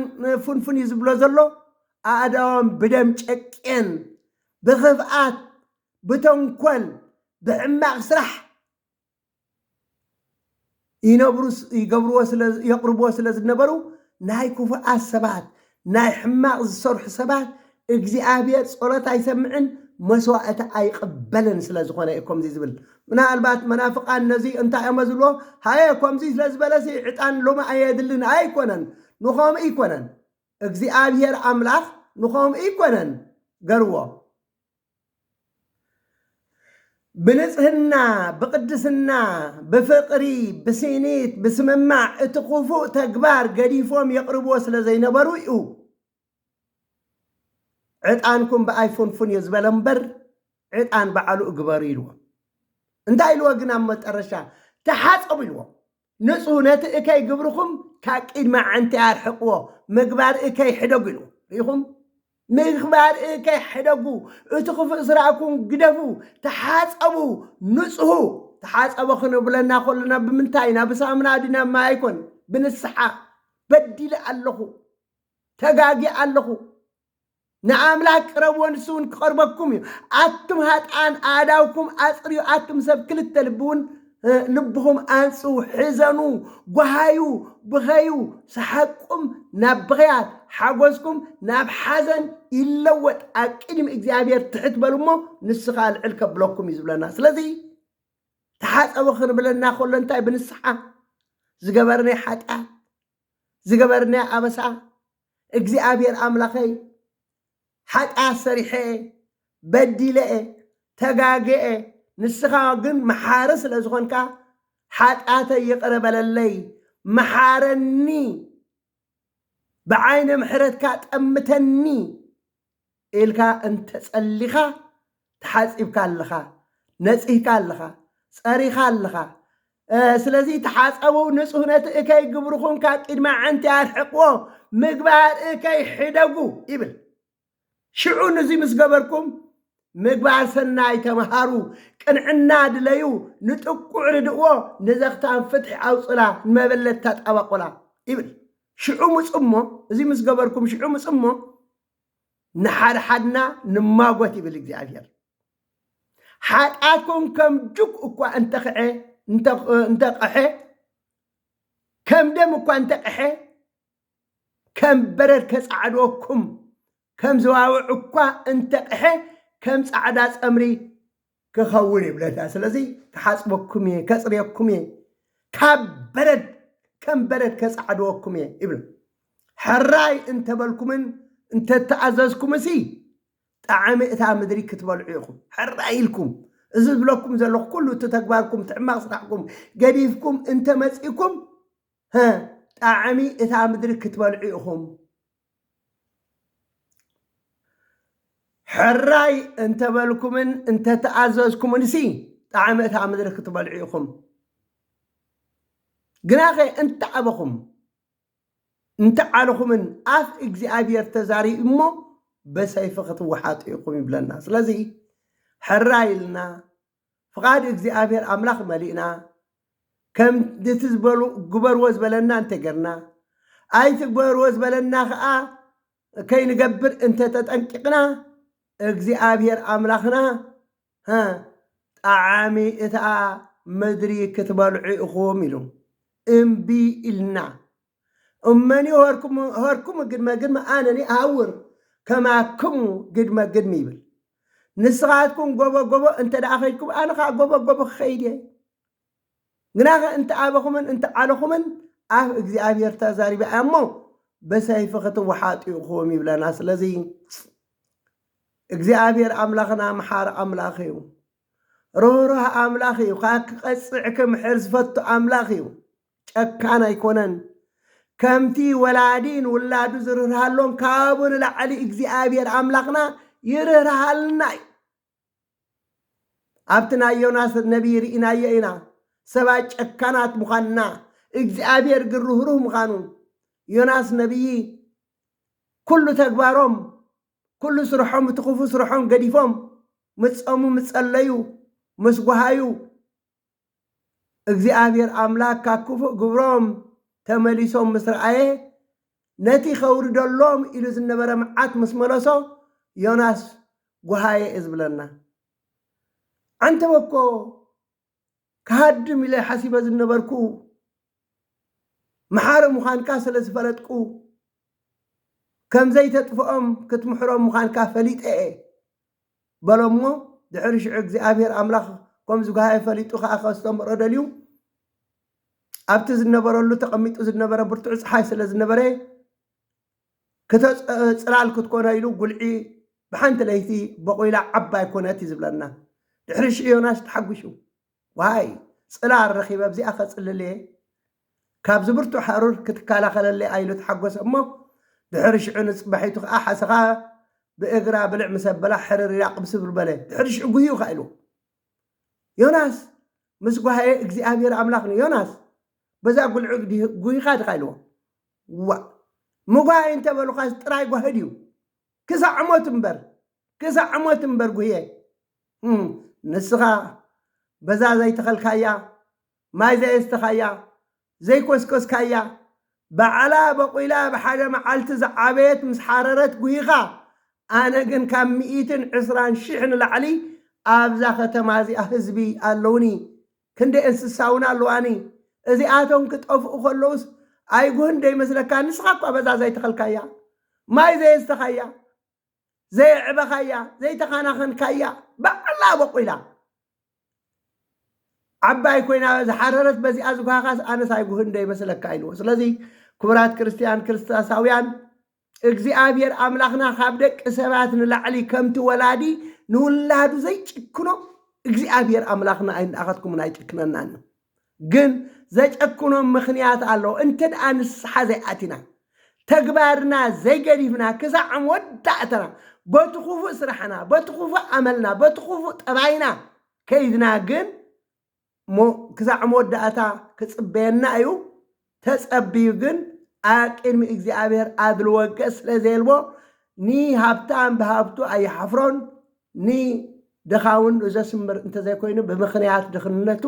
ፍንፍን እዩ ዝብሎ ዘሎ ኣእዳዎም ብደም ጨቅየን ብኽፍኣት ብተንኮል ብሕማቕ ስራሕ ይነብሩ ይገብርዎ ስለ የቕርብዎ ስለ ዝነበሩ ናይ ክፉኣት ሰባት ናይ ሕማቕ ዝሰርሑ ሰባት እግዚኣብሔር ጸሎት ኣይሰምዕን መስዋእቲ ኣይቕበልን ስለ ዝኾነ እዩ ከምዚ ዝብል። ምናልባት መናፍቃን ነዚ እንታይ እዮም ዝብልዎ? ሃየ ከምዚ ስለ ዝበለሲ ዕጣን ሎሚ ኣየድልን ኣይኮነን። ንኸምኡ ይኮነን እግዚኣብሔር ኣምላኽ ንኸምኡ ይኮነን ገርዎ። ብንጽህና፣ ብቕድስና፣ ብፍቕሪ፣ ብስኒት፣ ብስምማዕ እቲ ክፉእ ተግባር ገዲፎም የቕርብዎ ስለ ዘይነበሩ እዩ። ዕጣንኩም ብኣይ ፉንፉን እዩ ዝበለ እምበር፣ ዕጣን በዓሉ እግበሩ ኢልዎም። እንታይ ኢልዎ ግን ኣብ መጠረሻ? ተሓጸቡ ኢልዎም። ንጹህ ነቲ እከይ ግብርኹም ካብ ቅድሚ ዓንቲ ኣርሕቕዎ፣ ምግባር እከይ ሕደጉ ኢልዎም። ርኢኹም? ምግባር እከይ ሕደጉ፣ እቲ ክፉእ ስራእኩም ግደፉ፣ ተሓጸቡ፣ ንጽሁ። ተሓጸቡ ክንብለና ከለና ብምንታይ ኢና? ብሳሙና ድና ማይ ኣይኮን፣ ብንስሓ። በዲለ ኣለኹ፣ ተጋጊ ኣለኹ፣ ንኣምላኽ ቅረብዎ፣ ንሱ እውን ክቐርበኩም እዩ። ኣቱም ሃጣን ኣእዳውኩም ኣጽርዩ፣ ኣቱም ሰብ ክልተ ልቢ እውን፣ እ፣ ልብኹም ኣንጽው፣ ሕዘኑ፣ ጓሃዩ፣ ብኸዩ፣ ሰሓቅኩም ናብ ብኸያት፣ ሓጎስኩም ናብ ሓዘን ይለወጥ። ኣብ ቅድሚ እግዚኣብሔር ትሕት በሉ እሞ ንሱ ኸኣ ልዕል ከብለኩም እዩ ዝብለና። ስለዚ ተሓጸቡ ክንብለና ከሎ እንታይ? ብንስሓ ዝገበርናዮ ሓጢኣት፣ ዝገበርናዮ ኣበሳ፣ እግዚኣብሔር ኣምላኸይ፣ ሓጢኣት ሰሪሐ እየ፣ በዲለ እየ፣ ተጋግየ እየ፣ ንስኻ ግን መሓሪ ስለ ዝኾንካ ሓጢኣተይ ይቕረ በለለይ፣ መሓረኒ፣ ብዓይነ ምሕረትካ ጠምተኒ ኢልካ እንተጸሊኻ፣ ተሓጺብካ ኣለኻ፣ ነጺህካ ኣለኻ፣ ጸሪኻ ኣለኻ። እ፣ ስለዚ ተሓጸቡ፣ ንጹህ ነቲ እከይ ግብርኹም ካብ ቅድሚ ኣዕንቲ ኣርሕቕዎ፣ ምግባር እከይ ሕደጉ ይብል። ሽዑ ነዚ ምስ ገበርኩም፣ ምግባር ሰናይ ተምሃሩ፣ ቅንዕና ድለዩ፣ ንጥቁዕ ርድእዎ፣ ንዘኽታም ፍትሒ ኣውጽላ፣ ንመበለት ተጣበቑላ ይብል። ሽዑ ምጹ እሞ፣ እዚ ምስ ገበርኩም ሽዑ ምጹ እሞ፣ ንሓድሓድና ንማጎት ይብል እግዚኣብሔር። ሓጢኣትኩም ከም ጁክ እኳ እንተኽዐ፣ እንተ-፣ እንተቐሐ፣ ከም ደም እኳ እንተቐሐ፣ ከም በረድ ከጻዕድወኩም፣ ከም ዝዋውዕ እኳ እንተቐሐ፣ ከም ጻዕዳ ጸምሪ ክኸውን ይብለና። ስለዚ ክሓጽበኩም እየ፣ ከጽርየኩም እየ፣ ካብ በረድ፣ ከም በረድ ከጻዕድወኩም እየ ይብል። ሕራይ እንተበልኩምን እንተተኣዘዝኩምሲ፣ ጣዕሚ እታ ምድሪ ክትበልዑ ኢኹም። ሕራይ ኢልኩም፣ እዚ ዝብለኩም ዘለኹ ኩሉ፣ እቲ ተግባርኩም፣ እቲ ሕማቕ ስራሕኩም ገዲፍኩም እንተመጺእኩም፣ ሀ፣ ጣዕሚ እታ ምድሪ ክትበልዑ ኢኹም። ሕራይ እንተበልኩምን እንተተኣዘዝኩምንሲ፣ ጣዕሚ እታ ምድሪ ክትበልዑ ኢኹም። ግናኸ እንተኣበኹም፣ እንተዓለኹምን ኣፍ እግዚኣብሔር ተዛሪቡ እሞ፣ ብሰይፊ ክትወሓጡ ኢኹም ይብለና። ስለዚ ሕራይ ኢልና፣ ፍቓድ እግዚኣብሔር ኣምላኽ መሊእና፣ ከም እቲ ዝበሉ ግበርዎ ዝበለና እንተገርና፣ ኣይትግበርዎ ዝበለና ኸኣ ከይንገብር እንተተጠንቂቕና፣ እግዚኣብሔር ኣምላኽና፣ ሀ፣ ጣዕሚ እታ ምድሪ ክትበልዑ ኢኹም ኢሉ። እምቢ ኢልና። እመኒ ሆርኩም፣ ሆርኩም ግድመ ግድመ ኣነኒ ኣውር ከማክሙ ግድመ ግድሚ ይብል። ንስኻትኩም ጎቦ ጎቦ እንተ ደኣ ኸይድኩም፣ ኣነ ኸዓ ጎቦ ጎቦ ክኸይድ እየ። ግናኸ እንተ ኣበኹምን እንተ ዓለኹምን፣ ኣፍ እግዚኣብሔር ተዛሪባ እያ እሞ፣ ብሰይፊ ክትወሓጡ ኢኹም ይብለና። ስለዚ እግዚኣብሔር ኣምላኽና መሓሪ ኣምላኽ እዩ። ርህሩህ ኣምላኽ እዩ። ካብ ክቐጽዕ ክምሕር ዝፈቱ ኣምላኽ እዩ። ጨካን ኣይኮነን። ከምቲ ወላዲ ንውላዱ ዝርህርሃሎም፣ ካብኡ ንላዕሊ እግዚኣብሔር ኣምላኽና ይርህርሃልና እዩ። ኣብቲ ናይ ዮናስ ነቢይ ርኢናዮ ኢና፣ ሰባት ጨካናት ምዃንና፣ እግዚኣብሔር ግን ርህሩህ ምዃኑ። ዮናስ ነቢይ ኩሉ ተግባሮም፣ ኩሉ ስርሖም፣ እቲ ክፉእ ስርሖም ገዲፎም፣ ምስ ጸሙ፣ ምስ ጸለዩ፣ ምስ ጓሃዩ፣ እግዚኣብሔር ኣምላኽ ካብ ክፉእ ግብሮም ተመሊሶም ምስ ረኣየ፣ ነቲ ኸውርደሎም ኢሉ ዝነበረ መዓት ምስ መለሶ፣ ዮናስ ጓሃየ እዩ ዝብለና። ኣንተ ወኮ ክሃድም ኢለ ሓሲበ ዝነበርኩ፣ መሓሪ ምዃንካ ስለ ዝፈለጥኩ፣ ከም ዘይተጥፍኦም ክትምሕሮም ምዃንካ ፈሊጠ እየ በሎ እሞ፣ ድሕሪ ሽዑ እግዚኣብሔር ኣምላኽ ከም ዝጓሃየ ፈሊጡ ኸኣ ከስተምሮ ደልዩ፣ ኣብቲ ዝነበረሉ ተቐሚጡ ዝነበረ ብርቱዕ ጸሓይ ስለ ዝነበረ፣ ክተ-፣ ጽላል ክትኮኖ ኢሉ ጉልዒ ብሓንቲ ለይቲ በቑላ ዓባይ ኮነት እዩ ዝብለና። ድሕሪ ሽዑ ዮናስ ተሓጒሱ፣ ዋይ፣ ጽላል ረኺበ ኣብዚኣ ከጽልል እየ፣ ካብዚ ብርቱዕ ሃሩር ክትከላኸለለይ ኢሉ ተሓጎሰ። እሞ ድሕሪ ሽዑ ንጽባሒቱ ከኣ ሓሰኻ ብእግራ ብልዕ ምስ ኣበላ ሕርር ኢላ ቅብስብር በለ። ድሕሪ ሽዑ ጉህዩ ከኣ ኢልዎ። ዮናስ ምስ ጓሃየ እግዚኣብሔር ኣምላኽ ንዮናስ፣ በዛ ጉልዒ ጉሂኻ ዲኻ ኢልዎ። ዋ፣ ምጓሃይ እንተበሉኻስ ጥራይ ጓሂ ድዩ? ክሳዕ ሞት እምበር፣ ክሳዕ ሞት እምበር ጉህየ። እም፣ ንስኻ በዛ ዘይተኸልካያ፣ ማይ ዘየስተኻያ፣ ዘይኮስኮስካያ፣ ባዕላ በቑላ ብሓደ መዓልቲ ዝዓበየት ምስ ሓረረት ጉሂኻ፣ ኣነ ግን ካብ ሚእትን ዕስራን ሽሕ ንላዕሊ ኣብዛ ከተማ እዚኣ ህዝቢ ኣለውኒ፣ ክንደይ እንስሳ እውን ኣለዋኒ። እዚኣቶም ክጠፍኡ ከለውስ ኣይጉህን ዶ ይመስለካ? ንስኻ እኳ በዛ ዘይተኸልካያ፣ ማይ ዘየስተኻያ፣ ዘየዕበኻያ፣ ዘይተኻናኸንካያ፣ ባዕላ በቑላ ዓባይ ኮይና ዝሓረረት በዚኣ ዝጓኻስ ኣነስ ኣይጉህን ዶ ይመስለካ ኢልዎ። ስለዚ ክቡራት ክርስትያን ክርስቶሳውያን፣ እግዚኣብሔር ኣምላኽና ካብ ደቂ ሰባት ንላዕሊ ከምቲ ወላዲ ንውላዱ ዘይጭክኖ እግዚኣብሔር ኣምላኽና ኣይንኣኸትኩምን ኣይጭክነናን እዩ። ግን ዘጨክኖም ምኽንያት ኣለዎ። እንተ ደኣ ንስሓ ዘይኣቲና፣ ተግባርና ዘይገዲፍና፣ ክሳዕ መወዳእተና፣ በቲ ክፉእ ስራሕና፣ በቲ ክፉእ ኣመልና፣ በቲ ክፉእ ጠባይና ከይድና ግን ሞ-፣ ክሳዕ መወዳእታ ክጽበየና እዩ። ተጸብዩ ግን ኣብ ቅድሚ እግዚኣብሔር ኣድልዎ ገጽ ስለ ዘየልቦ፣ ንሃብታም ብሃብቱ ኣይሓፍሮን፣ ንድኻ እውን ዘስምር እንተዘይኮይኑ ብምኽንያት ድኽነቱ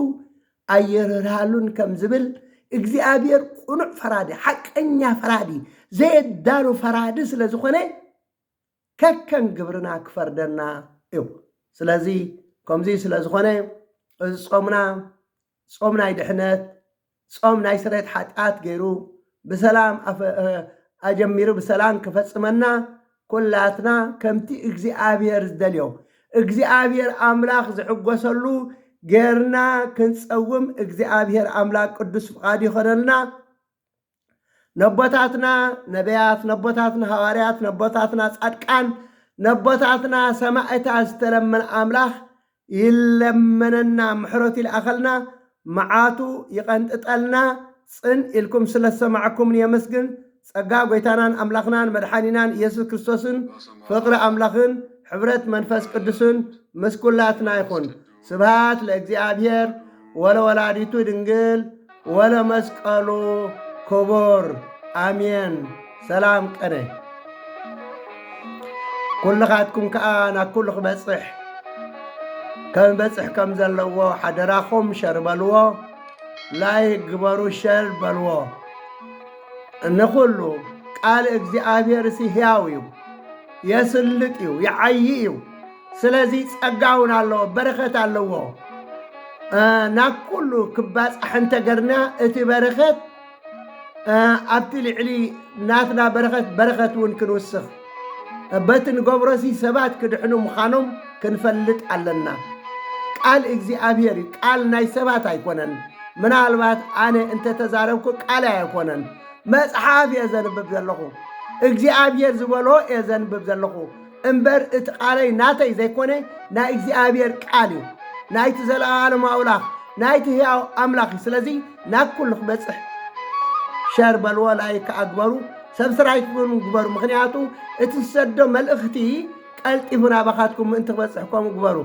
ኣይርህርሃሉን ከም ዝብል፣ እግዚኣብሔር ቅኑዕ ፈራዲ፣ ሓቀኛ ፈራዲ፣ ዘየዳሉ ፈራዲ ስለ ዝኾነ፣ ከከም ግብርና ክፈርደና እዩ። ስለዚ ከምዚ ስለ ዝኾነ፣ እዚ ጾምና ጾም ናይ ድሕነት፣ ጾም ናይ ስርየት ሓጢኣት ገይሩ ብሰላም ኣፈ-፣ እ፣ ኣጀሚሩ ብሰላም ክፈጽመና፣ ኩላትና ከምቲ እግዚኣብሔር ዝደልዮ፣ እግዚኣብሔር ኣምላኽ ዝሕጎሰሉ ጌርና ክንጸውም እግዚኣብሔር ኣምላኽ ቅዱስ ፍቓዱ ይኾነልና። ነቦታትና ነቢያት፣ ነቦታትና ሃዋርያት፣ ነቦታትና ጻድቃን፣ ነቦታትና ሰማዕታት ዝተለመነ ኣምላኽ ይለመነና፣ ምሕረቱ ይልኣኸልና፣ መዓቱ ይቐንጥጠልና። ጽን ኢልኩም ስለ ዝሰማዕኩምኒ የመስግን። ጸጋ ጐይታናን ኣምላኽናን መድሓኒናን ኢየሱስ ክርስቶስን ፍቕሪ ኣምላኽን ሕብረት መንፈስ ቅዱስን ምስ ኩላትና ይኹን። ስብሃት ለእግዚኣብሔር ወለወላዲቱ ድንግል ወለመስቀሉ ክቡር። ኣሜን። ሰላም ቀነ። ኩልኻትኩም ከኣ ናብ ኩሉ ክበጽሕ፣ ከም በጽሕ ከም ዘለዎ ሓደራኹም ሸር በልዎ፣ ላይክ ግበሩ፣ ሸር በልዎ። ንኹሉ ቃል እግዚኣብሔር ሲ ሕያው እዩ፣ የስልጥ እዩ፣ ይዓዪ እዩ። ስለዚ ጸጋ እውን ኣለዎ፣ በረኸት ኣለዎ። እ፣ ናብ ኩሉ ክባጻሕ እንተገርና እቲ በረኸት፣ እ፣ ኣብቲ ልዕሊ ናትና በረኸት፣ በረኸት እውን ክንውስኽ፣ በቲ ንገብሮሲ ሰባት ክድሕኑ ምዃኖም ክንፈልጥ ኣለና። ቃል እግዚኣብሔር እዩ፣ ቃል ናይ ሰባት ኣይኮነን። ምናልባት ኣነ እንተተዛረብኩ ቃል ኣይኮነን፣ መጽሓፍ እየ ዘንብብ ዘለኹ። እግዚኣብሔር ዝበሎ እየ ዘንብብ ዘለኹ እምበር፣ እቲ ቃለይ ናተይ ዘይኮነ፣ ናይ እግዚኣብሔር ቃል እዩ። ናይቲ ዘለኣለም ኣምላኽ፣ ናይቲ ህያው ኣምላኽ እዩ። ስለዚ ናብ ኩሉ ክበጽሕ ሸር በልዎ፣ ላይክ ከኣ ግበሩ፣ ሰብስክራይብ እውን ግበሩ። ምኽንያቱ እቲ ዝሰዶ መልእኽቲ ቀልጢፉ ናባኻትኩም ምእንቲ ክበጽሕ ከምኡ ግበሩ።